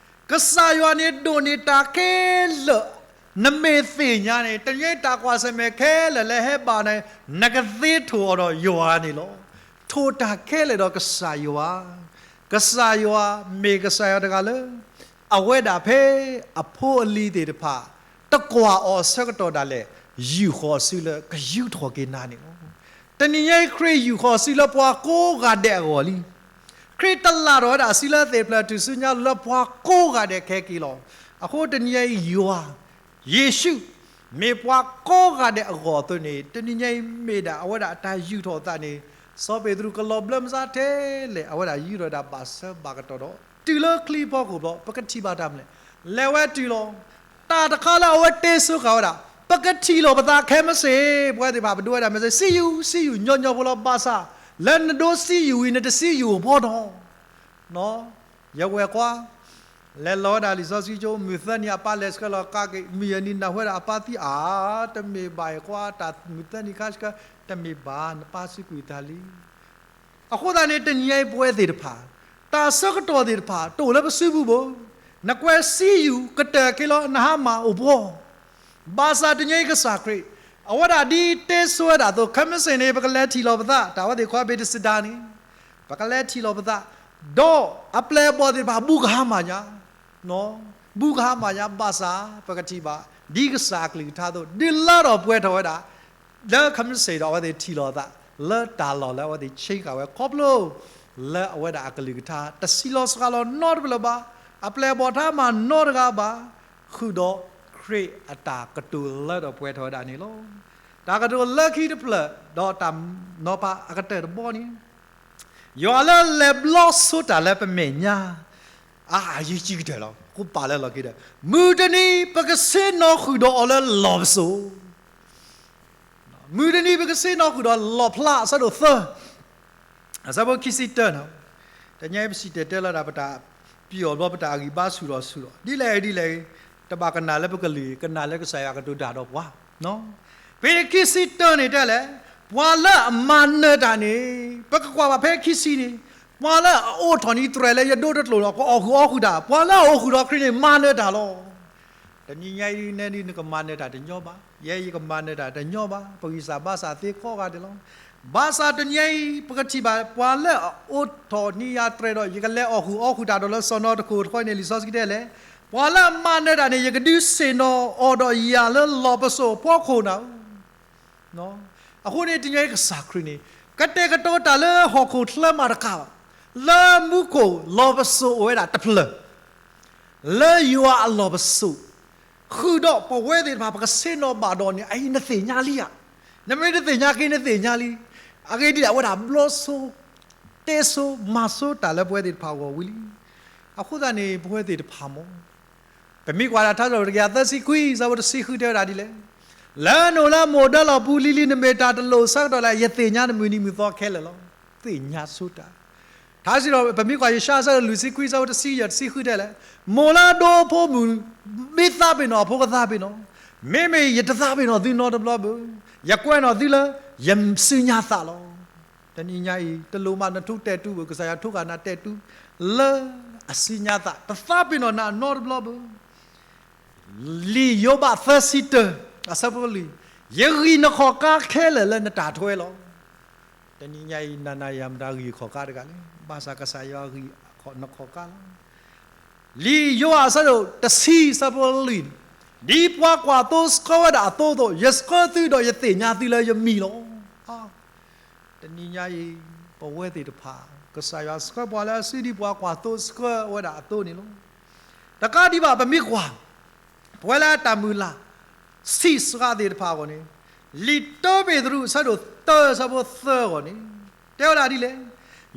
ကစၢ်ယွၤန့ၣ်ဒိၣ်န့ၢ်တၢ်ခဲလၢာ်, နမ့ၢ်သ့ၣ်ညါန့ၣ် တနံၤညါအံၤတၢ်ကွၢ်ဆၢၣ်မဲာ်ခဲလၢာ်လၢဟဲဘၣ်န့ၣ် နကသ့ထိၣ်အီၤဒီးယွၤန့ၣ်လီၤ. ထိၣ်တၢ်ခဲလၢာ်ဒီးကစၢ်ယွၤ, ကစၢ်ယွၤမ့ၢ်ကစၢ်ယွၤတဂၤလၢ အဝဲဒၣ်ဖဲအဖိအလံၤသ့ၣ်တဖၣ် တကွၢ်အီၤအဆၢကတီၢ်ဒၣ်လဲာ် ယူာ်ဃီၤစုလၢကယူာ်ထီၣ်က့ၤနၤန့ၣ်လီၤ. တနံၤညါအံၤ ခရံာ်ယူာ်ဃီၤစုလၢပှၤကိးဂၤဒဲးအဂီၢ်လံ. ခရံာ်တလၢ်ထီၣ်ဝဲဒၣ်စုလၢသ့ၣ်ဖျၢၣ်ထူၣ်စုညါလၢပှၤကိးဂၤဒဲးခဲက့ၤလီၤ. အဃိတနံၤညါအံၤယွၤ ယ့ၣ်ၡူး မ့ၢ်ပှၤကိးဂၤဒဲးအဂီၢ်အသိးန့ၣ် တနံၤညါအံၤမ့ၢ်ဒၣ်အဝဲဒၣ်အတၢ်ယူာ်ထီၣ်အသးန့ၣ် စီၤပ့းတရူးကလီၤဘျၢမစါထဲလဲၣ် အဝဲဒၣ်ယူာ်ထီၣ်ဝဲဒၣ်ဘၣ်ဆၢဘၣ်ကတီၢ်ဒီး တုၤလၢချံဖီခိၣ်ဘျီ ပကထံၣ်ဘၣ်တၢ်မနုၤလဲၣ် လဲၤဝဲတုၤလီၤ. တၢ်တခါလၢအဝဲတဲဆိဃာ်ဝဲဒၣ် ပကထံၣ်လိာ်ပသးခဲမုၢ်ဆ့ၣ် ပဝဲသ့ၣ်တဖၣ်ပဒိဝဲဒၣ်မ့ၢ်စ့ၢ် စံယိၣ် စံယိၣ်ညီညီဖိလီၤ ဘၣ်ဆၣ် လၢနဒိစံယိၣ်အံၤ နတစံယိၣ်အဘီဒီး ယဝဲၢ်ကွါ လဲၤလီၤဝဲဒၣ်လံာ်စီဆှံကၠိ မုၢ်သၢနံၤအပၢ်လဲၤဆှၢလီၤကါက့ၤ မုၢ်ယဲၢ်နံၤနၢ်ဟူဝဲဒၣ်အပၢ်သံ အါ တမ့ၢ်ဘၣ်အံၤကွါ တၢ်မုၢ်သၢနံၤခါဆှၢ တမ့ၢ်ဘၣ် နပၢ်စူးကွံာ်တၢ်လံ. အဃိသတးန့ၣ် တနံၤညါအံၤပဝဲသ့ၣ်တဖၣ် တၢ်ဆၢကတီၢ်သ့ၣ်တဖၣ်တအိၣ်လၢပစုပူၤဘၣ်. နကွဲးစံယိၣ်ကတၢၢ်က့ၤလီၤ နဟါမၢ်အိၣ်ဘှီ ဘၣ်ဆၣ်တနံၤညါအံၤကစၢ်ခရံာ် အဝဲဒၣ်ဒ်တဲဆိဝဲဒၣ်အသိး ခဲမုၢ်ဆ့ၣ်န့ၣ် ပကလဲၤထံၣ်လိာ်ပသး တၢ်ဝဲသ့ၣ်ခွါဘ့းတစ့ဒါန့ၣ် ပကလဲၤထံၣ်လိာ်ပသး ဒီးအပျဲၢ်အဘီၣ်သ့ၣ်တဖၣ် ဘူးကဟါမၢ်ညါ ဘူးကဟါမၢ်ညါ ဘၣ်ဆၣ် ပကထံၣ်ဘၣ် ဒ်ကစၢ်အကလုၢ်ကထါအသိး ဒုးလၢထီၣ်ပှဲၤထီၣ်ဝဲဒၣ် လၢခဲမုၢ်ဆ့ၣ်ဒီးအဝဲသ့ၣ်ထံၣ်လိာ်အသး လၢတၢ်လီၢ်လၢအဝဲသ့ၣ်ဆ့ကၤဝဲ ခီဖျိ လၢအဝဲဒၣ်အကလုၢ်ကထါ တဆံးလီၤစှၤလီၤနီတဖျၢၣ်ဘၣ်, အပျဲၢ်အဘီၣ်တဟါမၢ်နီတဂၤဘၣ်, ဃုာ်ဒီးခရံာ်အတၢ်ကတိၤလၢထီၣ်ပှဲၤထီၣ်ဝဲဒၣ်န့ၣ်လီၤ. တၢ်ကတိၤလၢခံတဖျၢၣ် ဒီးတၢ်နီၤဖးအကတၢၢ်တဘီန့ၣ် ယွၤလၢလဲၤဘျီဆိတၢ်လၢပမဲာ်ညါ အါ အယံၤကတၢၢ်လီၤ. ကိးပာ်လၢလီၤက့ၤဒီး မုၢ်တနံၤ ပကဆ့ၣ်နီၤဃုာ်ဒီးအီၤလၢလီၢ်ပစိာ်, မုၢ်တနံၤ ပကဆ့ၣ်နီၤဃုာ်ဒီးလီၣ်ဖျါ အဆၢဒိၣ်သၢ အဆၢဖိခံဆံတၢန့ၣ်, တနံၤအံၤပစံၣ်တဲၤတဲလီၤဒၣ် ပတၢ်ပျံၤအီၤဘျီ ပတၢ်အဂံၢ်ဘါဆူၣ်ထီၣ်ဆူၣ်ထီၣ် ဒ်လဲၣ်ဒ်လဲၣ်, တဘၣ်ကနၣ်လၢပကလုၢ် ကနၣ်လၢကစၢ်ယွၤကတိၤတၢ်ဒီးပှၤ ဖဲခံဆံတၢန့ၣ်တဲလဲၣ်, ပှၤလၢအမၤနၢၤတၢ်န့ၣ် ပကကွၢ်ဘၣ်ဖဲခံဆံန့ၣ်, ပှၤလၢအအိးထီၣ်နံၤတြဲၤလၢယဒိတကျိာ်လီၤ ကအီၣ်ဃုာ်အီဃုာ်တၢ်, ပှၤလၢအအိၣ်ဃုာ်ဒီးခရံာ်န့ၣ် မၤနၢၤတၢ်လီၤ. တနံၤညါအံၤ နဲဒ် နကမၤနၢၤတၢ်တညီဘၣ်, ယဲယကမၤနၢၤတၢ်တညီဘၣ်, ပဂံၢ်စၢ်ဘါစၢ်သ့ကိးဂၤဒဲးလီၤ. ဘၣ်ဆၣ်တနံၤညါအံၤ ပကထံၣ်ဘၣ် ပှၤလၢအအိးထီၣ်နံၤယၤတြဲၤဒီး ယကလဲၤအီၣ်ဃုာ်အီဃုာ်တၢ်ဒီးလၢစီၢ်နီၤတခိၣ်တခီန့ၣ် လံာ်စီဆှံတဲလဲၣ်, ပှၤလၢအမၤနၢၤတၢ်န့ၣ် ယကဒုးဆ့ၣ်နီၤအီၤဒီးယၤလၢလီၢ်ပစိာ်အဖီခိၣ်နၤဧၢ အဃိန့ၣ် တနံၤညါအံၤကစၢ်ခရံာ်န့ၣ် ကတဲာ်ကတီၤတၢ်လၢဟီၣ်ခိၣ်ချၢမးတကးဘၣ်, လၢမူခိၣ်လီၢ်ပစိာ်အိၣ်ဝဲဒၣ်တဖျၢၣ်, လၢယွၤအလီၢ်ပစိာ်, ဃုာ်ဒီးပဝဲသ့ၣ်တဖၣ် ပကဆ့ၣ်နီၤဘၣ်ဒီးန့ၣ် အအံၤနသ့ၣ်ညါလံဧါ. နမ့ၢ်တသ့ၣ်ညါက့ၤ နသ့ၣ်ညါလံ. အဂ့ၢ်ဒ်လဲၣ် အဝဲဒၣ်ဘျီဆိ တဲဆိ မၤဆိတၢ်လၢပဝဲသ့ၣ်တဖၣ်အဂီၢ်ဝံၤလံ. အဃိသတးန့ၣ် ပဝဲသ့ၣ်တဖၣ်မ့ၢ် ပမ့ၢ်ကွၢ်ဒၣ်ထါစံးထီၣ်ပတြၢၤတကယၤသၢဆံခွံ အဆၢဖိတဆံဃုတဲဝဲဒၣ်ဒ်လဲၣ်, လၢနအိၣ်လၢမိၢ်အဒၢလီၢ်ပူၤလံၤလံၤ နမ့ၢ်တၢ်တလိၣ်အဆၢကတီၢ်လၢ ယသ့ၣ်ညါနမုၢ်နံၤမုၢ်သီခဲလၢာ်လီၤ. သ့ၣ်ညါဆိတၢ်. ထါစံးထီၣ် ပမ့ၢ်ကွၢ်ယၡါယၤ အဆၢဒိၣ်လွံၢ်ဆံခွံ အဆၢဖိတဆံယဲၢ် တဆံဃုတဲလဲၣ်, မိၢ်လၢအဒိအဖိမုၣ် မ့ၢ်သးပ့ၤနီၣ် အဖိကသးပ့ၤနီၣ်, မ့မ့ၢ်ယတသးပ့ၤနီၣ်သုနီတဘျီဘၣ်, ယကွဲးနီၣ်သုလၢ ယစုညါသးလီၤ. တနံၤညါအံၤ တလိၣ်မးနထိၣ်တဲာ်တူၢ်ဘၣ်, ကစၢ်ယွၤထိၣ်ဃာ်နၤတဲာ်တူၢ် လၢအစုညါသး, တသးပ့ၤနီၣ်နၤနီတဘျီဘၣ်. လံာ်ယိၤဘးသၢဆံတၢ အဆၢဖိလွံၢ်, ယဂံၢ်နခီၣ်ကါခဲလၢာ်လၢနတၢ်ထွဲလီၤ. တနံၤညါအံၤ နၤနၤယၤမတၤဂံၢ်ခီၣ်ကါတဂၤလဲၣ်, ဘၣ်ဆၣ်ကစၢ်ယွၤဂံၢ်နခီၣ်ကါလီၤ. လံာ်ယိၤဟၣ်အဆၢဒိၣ်တဆံ အဆၢဖိလွံၢ်, ဒ်ပှၤကွၢ်သိဆှၢဝဲဒၣ်အသိအသိး, ယဆှၢသုဒီးယသ့ၣ်ညါသုလၢယမံၤလီၤ. တနံၤညါအံၤ ပဝဲသ့ၣ်တဖၣ် ကစၢ်ယွၤဆှၢပှၤလၢအစု ဒ်ပှၤကွၢ်သိဆှၢဝဲဒၣ်အသိးန့ၣ်လီၤ. တကးဒံးဘၣ် ပမ့ၢ်ကွၢ် ပဝဲလၢအတၢ်မုၢ်လၢ် ဆံးစှၤသ့ၣ်တဖၣ်အဂီၢ်န့ၣ်, လံာ်တၢပ့းတရူး အဆၢဒိၣ်သၢ အဆၢဖိသၢအဂီၢ်န့ၣ် တဲဝဲဒၣ်ဒ်လဲၣ်,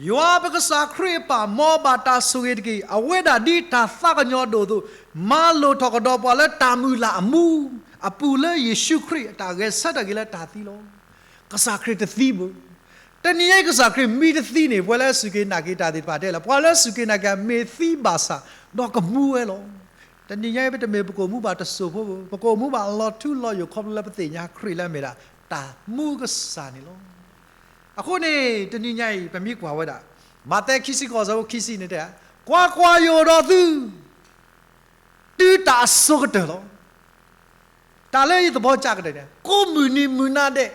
ယွၤပကစၢ်ခရံာ်အပၢ် မ်အဘၣ်တၢ်ဆိၣ်ဂ့ၤတက့ၢ်. အဝဲဒၣ်ဒ်တၢ်သးကညီၤဒိၣ်အသိး မၤလိာ်ထီၣ်ကဒီးပှၤလၢတၢ်မုၢ်လၢ်အမူ အပူၤလၢယ့ၣ်ၡူးခရံာ်အတၢ်ဂဲၤဆၢထၢၣ်က့ၤလၢတၢ်သံလီၤ. ကစၢ်ခရံာ်တသံဘၣ်. တနံၤညါအံၤ ကစၢ်ခရံာ်မ့ၢ်တသံန့ၣ် ပှၤလၢအစူၢ်က့ၤနာ်က့ၤတၢ်သ့ၣ်တဖၣ်တဲလၢ ပှၤလၢအစူၢ်က့ၤနာ်က့ၤ မ့ၢ်သံဘၣ်ဆၣ် ဒီးကမူဝဲလီၤ. တနံၤညါအံၤ ပတမ့ၢ်ပကအိၣ်မူဘၣ်တစိၢ်ဖိဘၣ်, ပကအိၣ်မူဘၣ်လီၤထူလီၤယိာ် ခီဖျိလၢပသ့ၣ်ညါခရံာ်လၢအမ့ၢ်ဒၣ် တၢ်မူကစၢ်န့ၣ်လီၤ. အဃိန့ၣ် တနံၤညါအံၤ ပမ့ၢ်ကွၢ်ဝဲဒၣ် မးသဲ ခံဆံဃိး အဆၢဖိခံဆံန့ၣ်တဲ, ကွၢ်ကွၢ်, ယအိၣ်ဒီးသု တုၤတၢ်အစိၤကတၢၢ်လီၤ. တၢ်လၢယသဘီကၢ်ကတၢၢ်န့ၣ် ကိးမုၢ်နံၤမုၢ်နၤဒဲး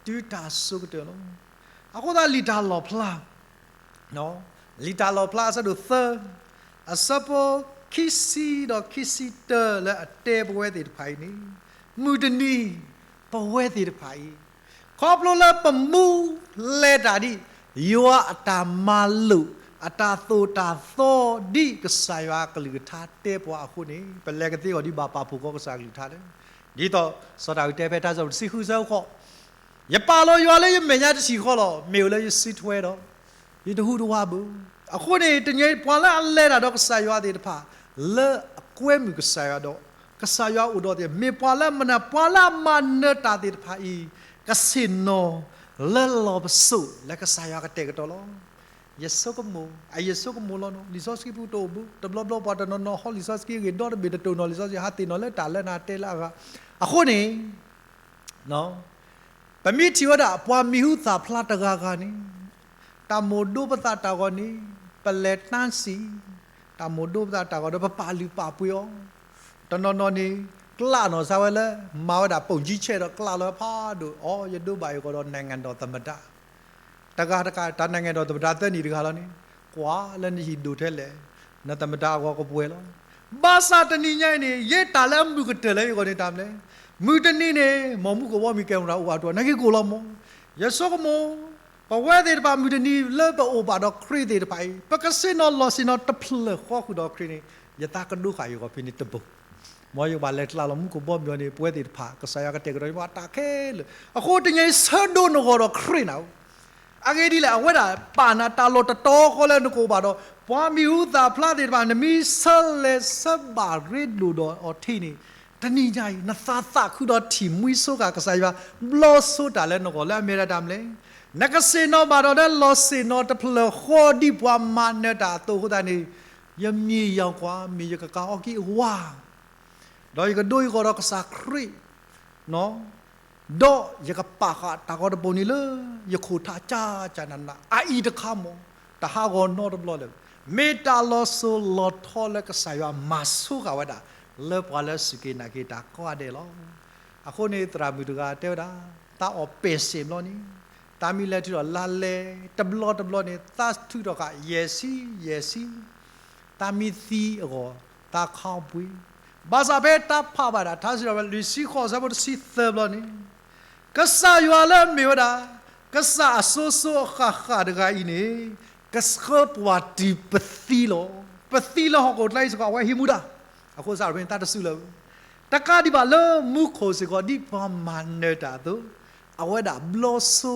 တုၤတၢ်အစိၤကတၢၢ်လီၤ. အဃိသတး လံာ်တၢ်လီၣ်ဖျါ လံာ်တၢ်လီၣ်ဖျါ အဆၢဒိၣ်သၢ အဆၢဖိခံဆံဒီးခံဆံတၢ လၢအတဲပဝဲသ့ၣ်တဖၣ်အံၤန့ၣ်, မုၢ်တနံၤ ပဝဲသ့ၣ်တဖၣ်အံၤ ခီဖျိလၢပမူလဲၤတၢ်ဒ် ယွၤအတၢ်မၤလိာ် အတၢ်သိၣ်တၢ်သီ ဒ်ကစၢ်ယွၤအကလုၢ်ကထါတဲပှၤအဃိန့ၣ်, ပလဲၤကသ့အဂီၢ်ဒ်ဘၣ်ပာ်ဖှိၣ်ဃီကစၢ်အကလုၢ်ကထါလၢ ဒ်သိးစီၤဒၤဝံးတဲဖဲတၢ်ဆၢဖိတဆံဃု အဆၢဖိဃိး, ယပာ်လီၤယွၤလၢယမဲာ်ညါတထံၣ်ဃီလီၤ. မ့ၢ်အိၣ်လၢယစုထွဲဒီး ယတဟူးတဝးဘၣ်. အဃိန့ၣ် တနံၤညါအံၤ ပှၤလၢအလဲၤတၢ်ဒီးကစၢ်ယွၤသ့ၣ်တဖၣ် လၢအကွဲမုာ်ကစၢ်ယွၤဒီး ကစၢ်ယွၤအိၣ်ဒီးသ့ၣ် မ့ၢ်ပှၤလၢမနုၤ, ပှၤလၢအမၤနၢၤတၢ်သ့ၣ်တဖၣ်အံၤ ကဆ့ၣ်နီၤလၢလီၢ်ပစိာ်လၢကစၢ်ယွၤကတဲာ်ကတီၤလီၤ. ယဆိကမိၣ်, အယဆိကမိၣ်လီၤနီၤ, လံာ်စီဆှံပူၤတအိၣ်ဘၣ်, တဘျီဘျီပှၤတနီၤနီၤဟီလံာ်စီဆှံဂ့ၢ်ဒီတဘ့ၣ်တတိၢ်နီၤလံာ်စီဆှံ ဟးသ့ၣ်နီၤလၢတၢ်လၢနၤတဲလၢအဂၤ, အဃိန့ၣ် ပမ့ၢ်ထံၣ်ဝဲဒၣ် ပှၤမံၤဟူသၣ်ဖျါတဂၤဂၤန့ၣ် တၢ်မိၣ်ဒိပသးတၢ်ဂီၤန့ၣ် ပလဲၤတၢ်စံၣ်, တၢ်မိၣ်ဒိပသးတၢ်ဂီၤဒီး ပပာ်လုၢ်ပာ်ပှ့ၤအီၤ, တနီၤနီၤန့ၣ် ကျးနီၢ်ဆါဝဲလၢ မၤဝဲဒၣ်ပိၣ်ကၠံဆဲးဒီးကျးလီၤဖးဒိၣ်အီၤ, ယဒိဘၣ်အံၤဃီဒီး နိုင်ငံတော်သမ္မတ တဂၤတဂၤ တၢ် နိုင်ငံတော်သမ္မတ သၢနံၣ်တဂၤလီၤန့ၣ်, ကွၢ်လၢနဟံၣ်ဒိၣ်ထဲလဲၣ်, နသမ္မတအဂီၤကပှဲၤလီၤ. ဘၣ်ဆၣ်တနံၤညါအံၤန့ၣ် ယဲတၢ်လၢအမုာ်ကတၢၢ်လၢယဂီၢ်န့ၣ်တၢ်မနုၤလဲၣ်, မုၢ်တနံၤန့ၣ် မ့ၢ်မူကဘီမုၢ် camera အိၣ်အါထီၣ် နက့ၤကိၢ်လီၤမး. ယဆိကမိၣ် ပဝဲသ့ၣ်တဖၣ် မုၢ်တနံၤလၢပအိၣ်ဘၣ်ဒီးခရံာ်သ့ၣ်တဖၣ်အံၤ ပကဆ့ၣ်နီၤလီၤဆ့ၣ်နီၤတဖျၢၣ်ဃီဃုာ်ဒီးခရံာ်န့ၣ် ယသးကဒိဃာ်အံၤဂီၢ်ဖဲန့ၣ်တဘိ, မ်ယကဘၣ်လဲၤကျးလီၤမူကဘီမုၢ်အီၤန့ၣ် ပဝဲသ့ၣ်တဖၣ် ကစၢ်ယွၤကတဲာ်ကတီၤန့ၣ် ပှၤတၢ်ခဲလၢာ်. အဃိတနံၤညါအံၤ ဆၢဒိးနဂီၢ်ဒီးခရံာ်နၤဧၢ အဂ့ၢ်ဒ်လဲၣ်, အဝဲဒၣ်ပာ်နၤတၢ်လီၢ်တတီၤဃီလၢနကအိၣ်ဘၣ်ဒီး ပှၤမံၤဟူသၣ်ဖျါသ့ၣ်တဖၣ် နမ့ၢ်ဆၢလဲၤဆၢဘၣ်ရ့ဒိၣ်ဒီးအီၤထံန့ၣ်, တနံၤညါအံၤ နသးသးခုဒီးထံၣ်မှံဆိဃာ်ကစၢ်ယွၤ ဘျီဆိတၢ်လၢနဂီၢ်လၢအမ့ၢ်ဒၣ်တၢ်မနုၤလဲၣ်, နကဆ့ၣ်နီၤဘၣ်ဒီးလၢလီၤဆ့ၣ်နီၤတဖျၢၣ်ဃီဒ်ပှၤမၤနၢၤတၢ်အသိးအဃိသတးန့ၣ်, ယမံၤယၤကွၢ် မ့ၢ်ယကကၤအီကံအဝါ ဒီးယကဒိယဂီၢ်ဒီးကစၢ်ခရံာ်, ဒီးယကပာ်ဃာ်တၢ်ဂီၤတဘိန့ၣ်လၢ ယခိၣ်ထးကၢ်ကၢ်နးနး အအံၤတခါမး တဟးဂီၤနီတဘျီလၢၤ, မ့ၢ်တၢ်လီၤစိၤလီၤထီလၢကစၢ်ယွၤမၤဆိဃာ်ဝဲဒၣ် လၢပှၤလၢအစူၢ်က့ၤနာ်က့ၤတၢ်ကိးဂၤဒဲးလီၤ. အဃိန့ၣ် သရၣ်မုၣ်တဂၤတဲဝဲဒၣ် သးအီၣ်ပဲာ်စ့ၣ်ဘျီန့ၣ်, သးမ့ၢ်လဲၤထုးထီၣ်လါလဲတဘျီတဘျီန့ၣ် သးထုးထီၣ်ဃာ်ယဲၢ်ဆံယဲၢ်ဆံ သးမ့ၢ်သံအဂီၢ် သးခီပှ့ၤ, ဘၣ်ဆၣ်ဖဲတၢ်ဖးဘၣ်ဒၣ် ထါစံးထီၣ်ပတြၢၤ လွံၢ်ဆံဃိး အဆၢဖိတဆံသၢဘျီန့ၣ်, ကစၢ်ယွၤလၢအမ့ၢ်ဝဲဒၣ် ကစၢ်အစိၤစိၤအဃၣ်ဃၣ်တဂၤအံၤန့ၣ်, ကဆှၢပှၤတုၤပသံလီၤ. ပသံလၢဟီၣ်ခိၣ်ချၢအံၤစ့ၢ်ကီး အဝဲဟံးမူဒါ, အဃိစ့ၢ်ကီးဖဲန့ၣ် သးတစူၢ်လၢၤဘၣ်. တကးဒံးဘၣ်လၢမူခိၣ်စ့ၢ်ကီး ဒ်ပှၤမၤနၢၤတၢ်အသိး, အဝဲဒၣ်ဘျီဆိ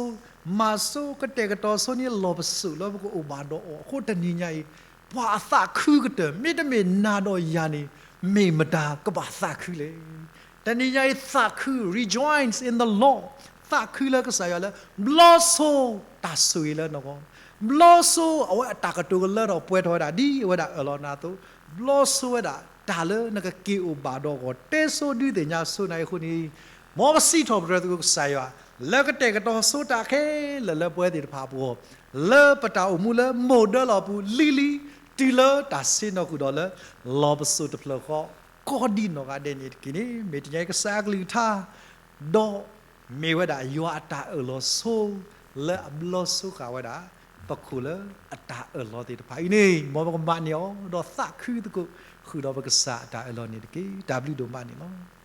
မၤဆိ ကတဲာ်ကတီၤဆိန့ၣ် လီၢ်ပစိာ်လၢပကအိၣ်ဘၣ်ဒီးအီၤအဃိ တနံၤညါအံၤ ပှၤအသးခုကတၢၢ် မ့တမ့ၢ်နၤဒီးယၤန့ၣ် မ့ၢ်မတၤကဘၣ်သးခုလဲၣ်. တနံၤညါအံၤသးခု rejoice in the Lord, သးခုလၢကစၢ်ယွၤလၢ ဘျီဆိတၢ်ဆိၣ်ဂ့ၤလၢနဂီၢ်, ဘျီဆိအဝဲအတၢ်ကတိၤကလၢထီၣ်ပှဲၤထီၣ်ဝဲဒၣ် ဒ်အဝဲဒၣ်အၢၣ်လီၤနၤအသိး, ဘျီဆိဝဲဒၣ် တၢ်လၢနကက့ၤအိၣ်ဘၣ်ဒီးအဂီၢ် တဲဆိဒုးသ့ၣ်ညါဆိနၤအံၤအဃိန့ၣ်, မ်ပစံးထီၣ်ပတြၢၤသကိးကစၢ်ယွၤ လၢကတဲာ်ကတီၤဆိတၢ်ခဲလၢာ်လၢပဝဲသ့ၣ်တဖၣ်အပူၤ, လၢပတၢ်အိၣ်မူလၢမိၢ်ဒၢလီၢ်ပူၤလံၤလံၤ တုၤလၢတၢ်ဆ့ၣ်နီၤဃုာ်ဒီးလၢ လီၤပစိာ်တဖျၢၣ်ဃီ ကိးဒံနီၢ်ဂၤဒဲးန့ၣ်တက့ၢ်န့ၣ် မ့ၢ်တနံၤအံၤကစၢ်အကလုၢ်ကထါ ဒီးမ့ၢ်ဝဲဒၣ်ယွၤအတၢ်အၢၣ်လီၤဆိ လၢအဘျီဆိဃာ်ဝဲဒၣ် ပခိၣ်လၢအတၢ်အၢၣ်လီၤသ့ၣ်တဖၣ်အံၤန့ၣ် မ်ပကမၤန့ၢ်အီၤ ဒီးသးခုသကိး ဃုာ်ဒီးပကစၢ်အတၢ်အၢၣ်လီၤန့ၣ်တက့ၢ်. တၢ်ဘျုးဒိၣ်မးန့ၣ်လီၤ.